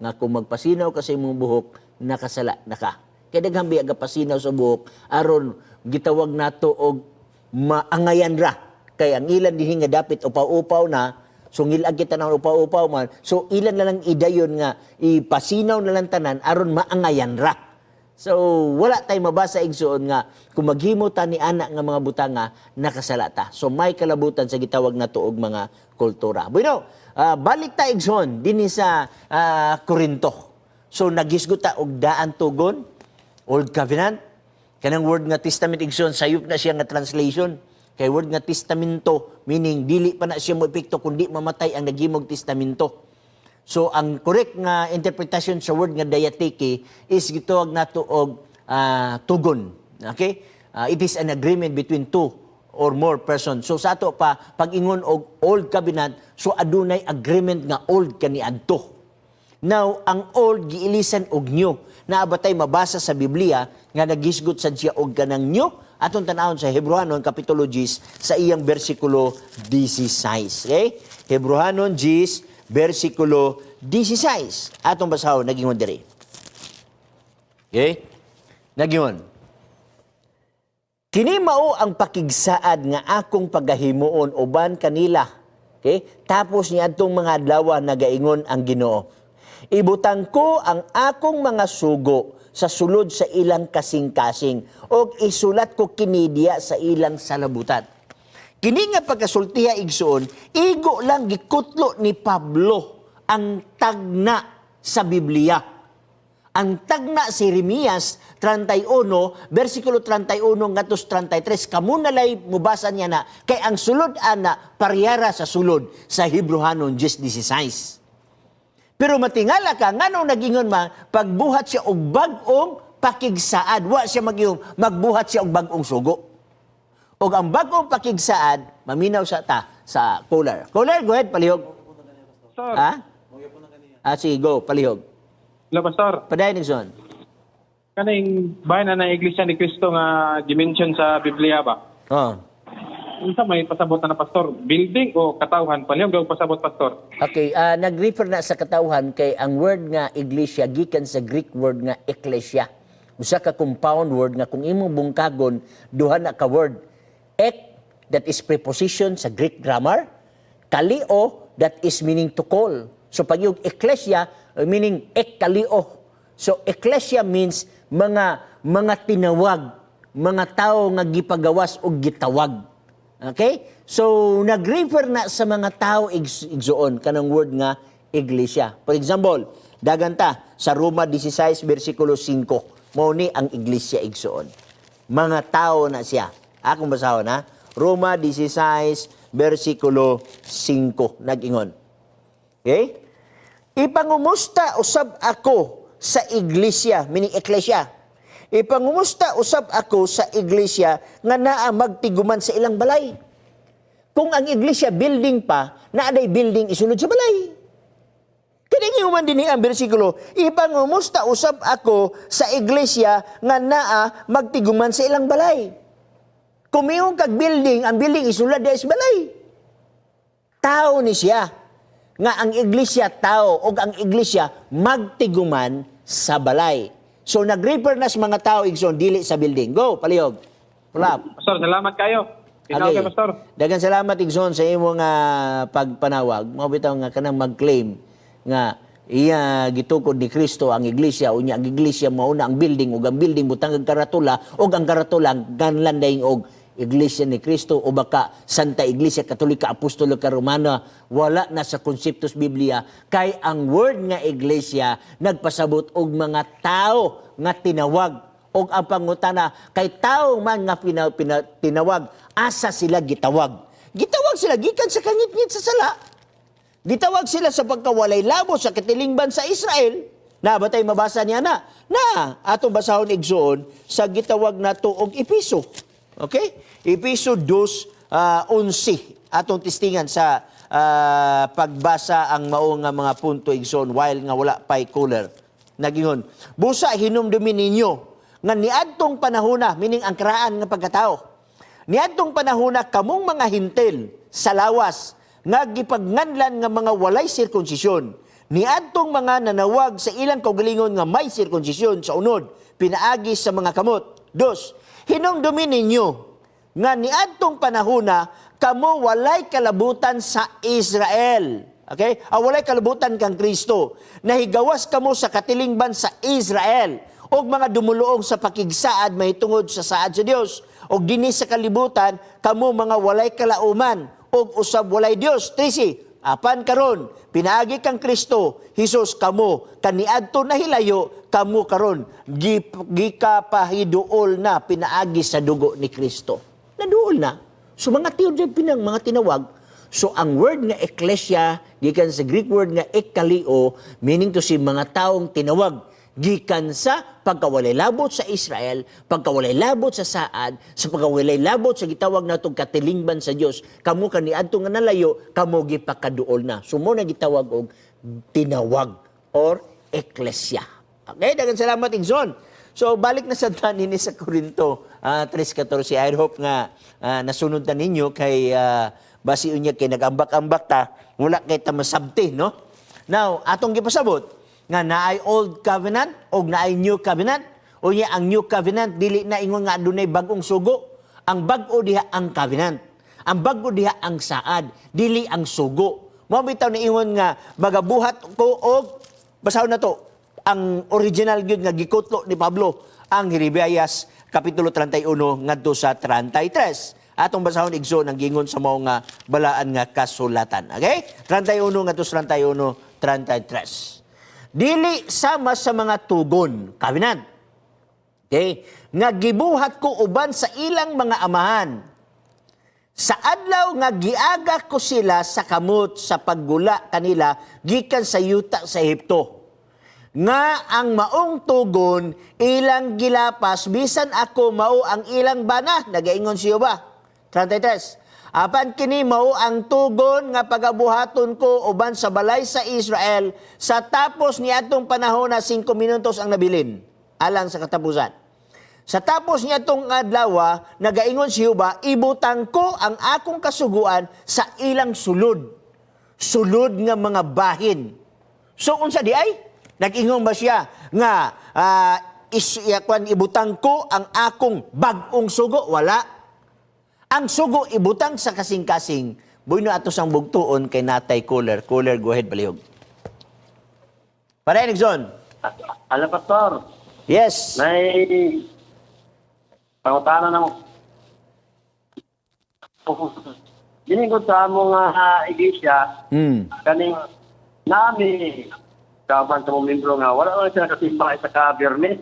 nga kung magpasinaw ka sa imong buhok, nakasala na ka. Kay daghan biya gapasinaw sa buhok aron gitawag nato og maangayan ra. Kay ang ilan dinhi nga dapit upaw-upaw na, so ngilag kita ng upaw-upaw man. So ilan na lang idayon nga ipasinaw na lang tanan aron maangayan ra. So wala tay mabasa, igsuon, nga kung maghimo ta ni ana nga mga butanga, nakasala ta. So may kalabutan sa gitawag nato og mga kultura. Bueno, balik ta, igsoon, dinhi sa Korinto. So naghisgot ta og daan tugon, Old Covenant. Kanang word nga testament, igsoon, sayop na siya nga translation. Kay word nga testamento, meaning dili pa na siya mo epekto kundi mamatay ang naghimog testamento. So ang correct nga interpretation sa word nga diatheke is gitawag nato og tugon. Okay? It is an agreement between two or more persons. So sa ato pa pag-ingon og Old Covenant, so adunay agreement nga old kaniadto. Now, ang old giilisan og new. Naa ba tay mabasa sa Biblia nga nagisgot sad siya og kanang new? Atong tan-awon sa Hebreohanon kapitulo 10 sa iyang bersikulo 16. Okay? Hebreohanon 10 bersikulo 16. Atong basahon, nagingon diri. Okay? Nagingon. "Kini mao ang pakigsaad nga akong pagahimuon uban kanila." Okay? "Tapos niadtong mga adlaw, nagaingon ang Ginoo. Ibutang ko ang akong mga sugo sa sulod sa ilang kasing-kasing og isulat ko kini diya sa ilang salabutan." Kini nga pagkasultiha, igsoon, igo lang gikutlo ni Pablo ang tagna sa Biblia. Ang tagna si Jeremias 31, versikulo 31 ngadto 33, kamo na lay mubasa niya na, kay ang sulod ana parehara sa sulod sa Hebreohanon 10:16. Pero matingala ka, nganong nagingon man, pagbuhat siya og bag-ong pakigsaad, wa siya mag magbuhat siya og bag-ong sugo. Og ang bag-ong pakigsaad, maminaw sa ta sa caller. Caller, go ahead, palihog. Pastor. Ha? Ah, sige, go, palihog. Hello, Pastor. Padayon, Nixon. Kaning bahin na ng Iglesia ni Cristo nga dimension sa Biblia ba? Oh. Unsa may pasabot na, Pastor? Building o katawhan? Palihog og pasabot, Pastor. Okay, nag-refer na sa katawhan kay ang word nga iglesia gikan sa Greek word nga ekklesia. Usa ka compound word nga kung imong bungkagon, duha na ka word. Ek, that is preposition sa Greek grammar. Kaleo, that is meaning to call. So pag yung ekklesia, meaning ekkaleo. So ekklesia means mga tinawag, mga tao nga gipagawas o gitawag. Okay? So nag-refer na sa mga tao, igsoon, kanang word nga iglesia. For example, dagan ta sa Roma 16 versikulo 5. Mao ni ang iglesia, igsoon. Mga tao na siya. Akong basahon ha. Roma 16 versikulo 5 nag-ingon. Okay? "Ipangumusta usab ako sa iglesia," meaning eklesia. "Ipangumusta usab ako sa iglesia nga naa magtiguman sa ilang balay." Kung ang iglesia building pa, naa day building isulod sa balay. Kaya man din ang bersikulo, "Ipangumusta usab ako sa iglesia nga naa magtiguman sa ilang balay." Kung mayroon kag building, ang building isulod sa balay. Tao ni siya. Nga ang iglesia tao o ang iglesia magtiguman sa balay. So nag-refer na sa mga tao, igsoon, dili sa building. Go, palihog. Pull up. Pastor, salamat kayo. Tinawag kay Pastor. Daghang salamat, igsoon, sa imong pagpanawag. Mao bitaw nga kanang mag-claim nga iya gitukod ni Kristo ang iglesia, unya ang iglesia mao na ang building ug ang building butang ang karatula ug ang karatula ganlan dayon og Iglesia ni Cristo o baka Santa Iglesia Katolika Apostolika Romana. Wala na sa konseptos Biblia kay ang word nga iglesia nagpasabot og mga tao nga tinawag. Og ang pangutana, kay tao man nga tinawag, asa sila gitawag? Gitawag sila gikan sa kangitngit sa sala. Gitawag sila sa pagkawalay labo sa katilingban sa Israel. Naa ba tay mabasa niya na? Na atong basahon, igsoon, sa gitawag nato og Episo. Okay? Episo 2, 11. Atong testingan sa pagbasa ang mao nga mga punto, igsoon, while nga wala pay caller. Nagingon, "Busa hinumdumi ninyo nga niadtong panahona," meaning ang karaan nga pagkatao, "niadtong panahona kamong mga Hentil sa lawas nga gipagnganlan nga mga walay sirkunsisyon, niadtong mga nanawag sa ilang kaugalingon nga may sirkunsisyon sa unod pinaagi sa mga kamot." Dos, "Hinumdumi ninyo nga niadtong panahona kamo walay kalabutan sa Israel." Okay? Ah, walay kalabutan kang Kristo. "Nahigawas kamo sa katilingban sa Israel og mga dumuluong sa pakigsaad mahitungod sa saad sa Dios. Og dinhi sa kalibutan kamo mga walay kalauman og usab walay Dios." 13. "Apan karon pinaagi kang Kristo Hesus, kamo kaniadto nahilayo, kamo karon gikapahiduol na pinaagi sa dugo ni Kristo." Naduol na. So mga tiyo pinang mga tinawag. So ang word nga ekklesia gikan sa Greek word nga ekkaleo, meaning to say mga taong tinawag gikan sa pagkawalay labot sa Israel, pagkawalay labot sa saad, sa pagkawalay labot sa gitawag natong katilingban sa Dios. Kamo kaniadto nga nalayo, kamo gipakaduol na. So mao na gitawag og tinawag. or eklesia. Okay, daghang salamat, Igsoon. So balik na sa tanin sa Korinto 3:14. I hope nga nasunod na ninyo kay basi unya kay nagambak-ambak ta, wala kay ta masabti, no? Now, atong gipasabot nga naay old covenant og naay new covenant. Unya ang new covenant dili na ingon nga adunay bag-ong sugo. Ang bag-o diha ang covenant. Ang bag-o diha ang saad, dili ang sugo. Mao bitaw ni ingon nga magabuhat ko og, basahon na to ang original gyud nga gikutlo ni Pablo, ang Jeremias kapitulo 31 ngadto sa 33. Atong basahon, igsoon, ang gingon sa mao nga balaan nga kasulatan. Okay? 31 ngadto sa 31, 33. Dili sama sa mga tugon, covenant. Okay? Nga gibuhat ko uban sa ilang mga amahan sa adlaw nga giaga ko sila sa kamot sa paggula kanila gikan sa yuta sa Ehipto. Nga ang maong tugon ilang gilapas bisan ako mao ang ilang bana, nagaingon siyo ba? 33. Apan kini mao ang tugon nga pagabuhaton ko uban sa balay sa Israel sa tapos ni atong panahon na 5 minutos ang nabilin alang sa katapusan. Sa tapos niya tong adlaw, nagaingon si Jehova, ibutang ko ang akong kasuguan sa ilang sulod. Sulod nga mga bahin. So unsa di ay? Nag-ingon ba siya nga kwan, ibutang ko ang akong bag-ong sugo? Wala. Ang sugo ibutang sa kasing-kasing. Bueno, ato sang bugtuon kay natay caller. Caller, go ahead, palihog. Pare, Nixon. Hello, Pastor. Yes. May pangutana na mo. Dinigod sa among iglesia, kaning nami kaban sa mong membro nga wala wala sila kasimba sa ka Biyernes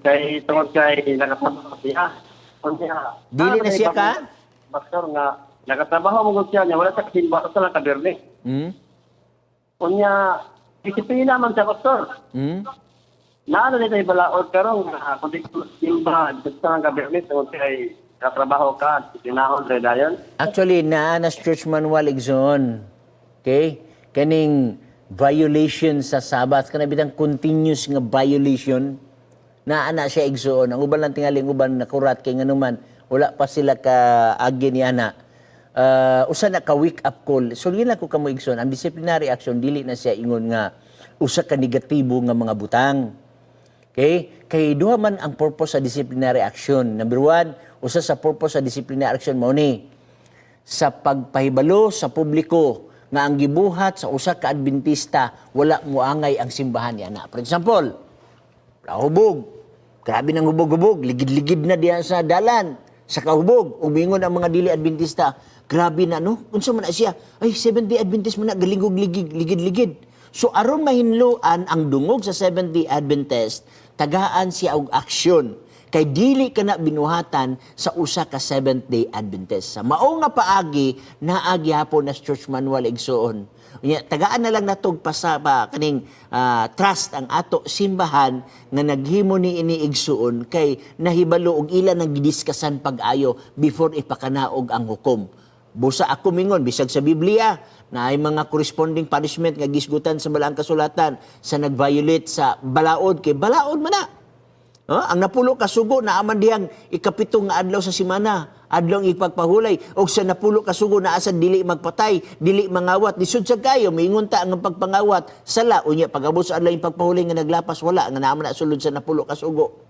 kay tungod kay nakatrabaho siya. Unya, Dili na siya ka? Pastor, nga nakatrabaho mo gud siya niya, wala sa kasimba sa lang ka Biyernes. Unya, disiplina man siya, Pastor. Naano nito balaod karon nga kung di simba dito sa lang ka Biyernes tungod kay katrabaho ka, disiplinahon rin dayon. Actually, naa na sa church manual, igsoon. Okay? Kaning violation sa Sabbath, kana bitang continuous nga violation, naa na siya, igsoon. Ang uban lang tingali, ang uban nakurat kay nganuman wala pa sila ka agi ni ana. Usa na ka wake up call. So lang ko kamo, igsoon, ang disciplinary action dili na siya ingon nga usa ka negatibo nga mga butang. Okay? Kay duha man ang purpose sa disciplinary action. Number one, usa sa purpose sa disciplinary action mao ni sa pagpahibalo sa publiko nga ang gibuhat sa usa ka Adventista wala moangay ang simbahan niya na. For example, hubog. Grabe nang hubog-hubog, ligid-ligid na diya sa dalan sa kahubog. Umingon ang mga dili Adventista, "Grabe na, no? Unsa man na siya? Ay, Seventh-day Adventist man na, galingog ligid, ligid-ligid." So aron mahinloan ang dungog sa Seventh-day Adventist, tagaan siya og aksyon kay dili ka na binuhatan sa usa ka Seventh-day Adventist. Sa mao nga paagi, naa gihapon na sa church manual, igsoon. Unya, tagaan na lang natog pasa pa kaning trust ang ato simbahan nga naghimo ni ini, igsuon, kay nahibalo og ila nang gidiskasan pag-ayo before ipakanaog ang hukom. Busa ako mingon, bisag sa Biblia na ay mga corresponding punishment nga gisgutan sa balaang kasulatan sa nag-violate sa balaod, kay balaod man na. Oh, ang napulo ka sugo naa man diyang ikapito nga adlaw sa simana, adlaw ang ipagpahulay, og sa napulo ka sugo naa sa dili magpatay, dili mangawat. Lisod sa kayo, miingon ta ang pagpangawat sala, unya pag-abot sa adlaw yung pagpahulay nga naglapas, wala nga naa man na sulod sa napulo ka sugo.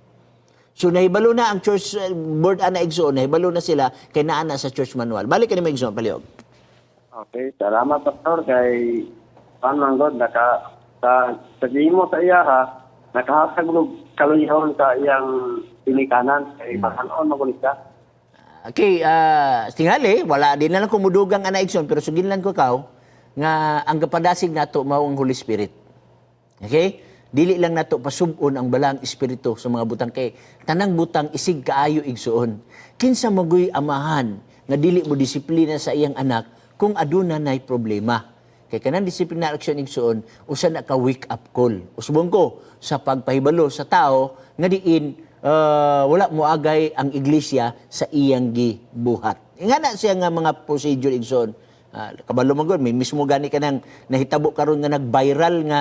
So nahibalo na ang church board ana, igsoon, nahibalo na sila kay naa na sa church manual. Balik kani mo, igsoon, palihog. Okay, salamat, Pastor, kay pan man God naka sa mo sa iya ha, nakahatag og kaluyahon sa iyang pinikanan kay bakanon magulit ka. Okay, tingali, wala din na lang kumudugang ana, igsoon, pero sugin lang ko kaw nga ang kapadasig nato mao ang Holy Spirit. Okay? Dili lang nato pasub-on ang balaang espiritu sa mga butang kay tanang butang isig kaayo, igsuon. Kinsa magoy amahan nga dili mo disiplina sa iyang anak kung aduna nay problema? Kay kanang disciplinary action, igsuon, usa na ka wake up call. Usbong ko sa pagpahibalo sa tao nga diin wala moagay ang iglesia sa iyang gibuhat. Nga na siya nga mga procedure, igsoon. Kabalo man gud, may mismo gani ka nang nahitabo karon nga nag-viral nga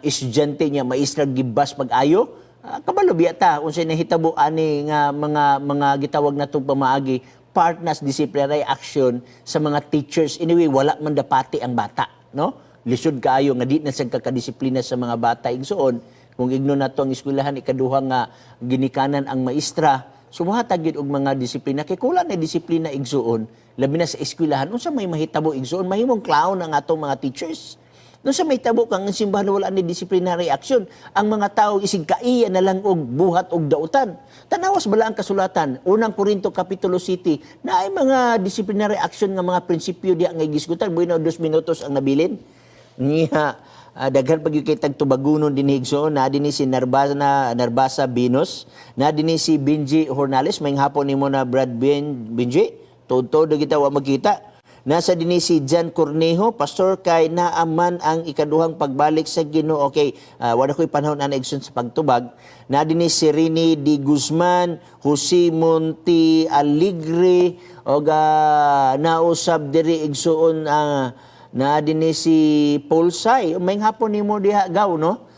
estudyante niya maestra gibas pag-ayo. Kabalo biya ta unsay nahitabo ani nga mga gitawag natong pamaagi partners disciplinary action sa mga teachers. Anyway, wala man dapati ang bata, no? Lisod kaayo nga di na sad kakadisiplina sa mga bata, igsuon. Kung igno nato ang eskwelahan, ikaduha nga ginikanan ang maestra, sumuhatag gyud og mga disiplina kay kulang na disiplina, igsuon, labi na sa eskwelahan. Unsa may mahitabo, igsuon? Mahimong clown ang atong mga teachers. No sa may tabo kang ang simbahan wala ni disciplinary action, ang mga tao isig kaiya na lang og buhat og dautan. Tanawas bala ang kasulatan, Unang Korinto Kapitulo City, na ay mga disciplinary action nga mga prinsipyo diya nga gisgutan. Bueno, 2 minutos ang nabilin. Niya, daghan pag kay tagtubagunon dinhi, igsoon. Na dinhi si Narbasa, Narbasa Binos, na dinhi si Benji Hornales, may hapon nimo na Brad Ben Benji. Tuod-tuod kita wa magkita. Nasa dinhi si Jan Cornejo, "Pastor, kay naaman ang ikaduhang pagbalik sa Ginoo." Okay, wala ko'y panahon ana, igsoon, sa pagtubag. Na dinhi si Rini Di Guzman, Jose Monti Aligre, og nausab diri, igsuon, na dinhi si Paul Say. May hapon nimo diha gaw, no?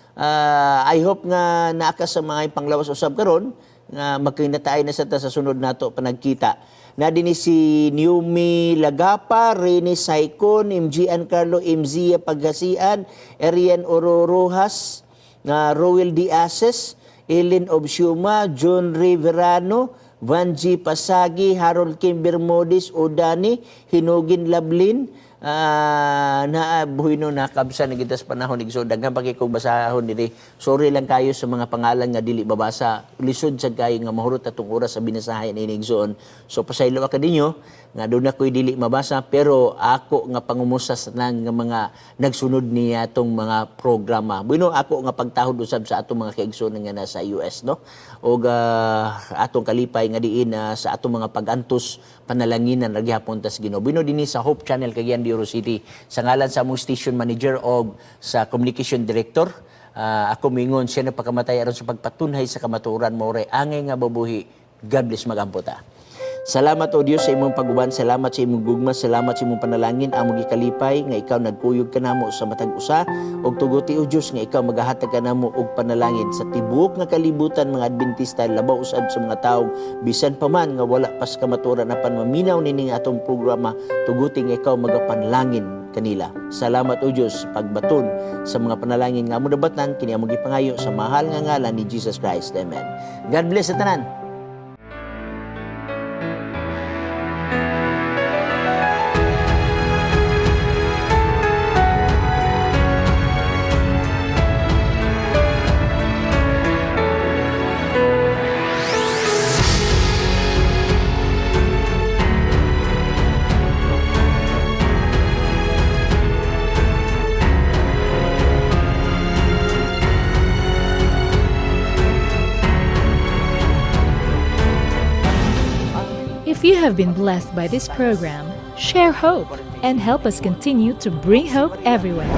I hope nga naa ka sa mga panglawas usab karon nga magkinataay na sa ta sa sunod nato panagkita. Na dinhi si Newmi Lagapa, Rene Saicon, MG Carlo MZ Pagasian, Arian Ororojas, na Roel D. Ases, Ellen Obsiuma, John Riverano, Vanji Pasagi, Harold Kim Bermudez, Odani, Hinugin Lablin, na buhino nakabsa na kita sa panahon, igsoon. Daghan pa kay kog basahon diri. Sorry lang kayo sa mga pangalan nga dili babasa. Lisod sad kayo nga mahurot atong oras sa binasahay ni igsoon. So pasaylo ka ninyo nga doon ako'y dili mabasa, pero ako nga pangumusta sa tanan nga mga nagsunod niya atong mga programa. Bueno, ako nga pagtahod usab sa atong mga kaigsoon nga nasa US, no? Og atong kalipay nga diin sa atong mga pag-antos, panalanginan ra gihapon tas Ginoo. Bueno, dinhi sa Hope Channel Cagayan de Oro City, sa ngalan sa among station manager og sa communication director, ako mingon siya nagpakamatay aron sa pagpatunhay sa kamatuoran, mao ray angay nga mabuhi. God bless, magampo ta. Salamat, O Dios, sa imong paguban, salamat sa imong gugma, salamat sa imong panalangin, among gikalipay nga ikaw nagkuyog kanamo sa matag usa ug tuguti, O Dios, nga ikaw magahatag kanamo og panalangin sa tibuok nga kalibutan, mga Adventista, labaw usab sa mga tawo bisan pa man nga wala pas kamatuoran apan maminaw nining atong programa, tuguti nga ikaw magapanalangin kanila. Salamat, O Dios, sa pagbaton sa mga panalangin nga among nabatan. Kini among gipangayo sa mahal nga ngalan ni Jesus Christ. Amen. God bless sa tanan. If you have been blessed by this program, share hope and help us continue to bring hope everywhere.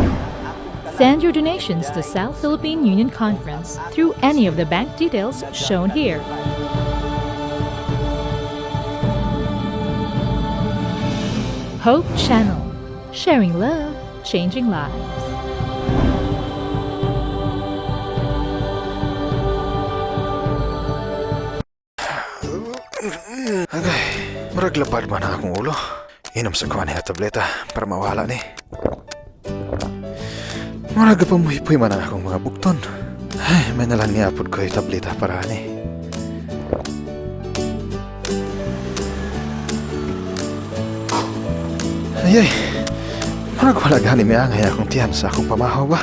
Send your donations to South Philippine Union Conference through any of the bank details shown here. Hope Channel, sharing love, changing lives. Agay, murag lapad man ang akong ulo. Inom sa kuha niya tableta para mawala ni. Murag pamuhipoy man ang akong mga bukton. Ay, may nalang niya pud ko tableta para ani. Ay, ay, murag wala gani miangay akong tiyan sa akong pamahaw ba?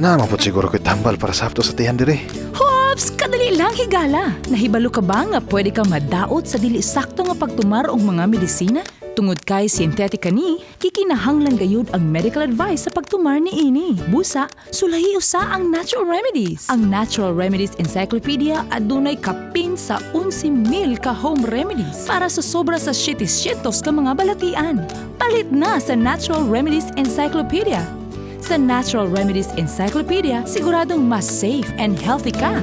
Naa man pud siguro ko'y tambal para sa hapto sa tiyan diri. Hops! Kadali lang, higala! Nahibalo ka ba nga pwede kang madaot sa dili sakto nga pagtumar og mga medisina? Tungod kay synthetic ni, kikinahanglan gayud ang medical advice sa pagtumar ni ini. Busa, sulahi usa ang natural remedies. Ang Natural Remedies Encyclopedia adunay kapin sa 11,000 ka home remedies para sa sobra sa 700 ka mga balatian. Palit na sa Natural Remedies Encyclopedia. Sa Natural Remedies Encyclopedia, siguradong mas safe and healthy ka.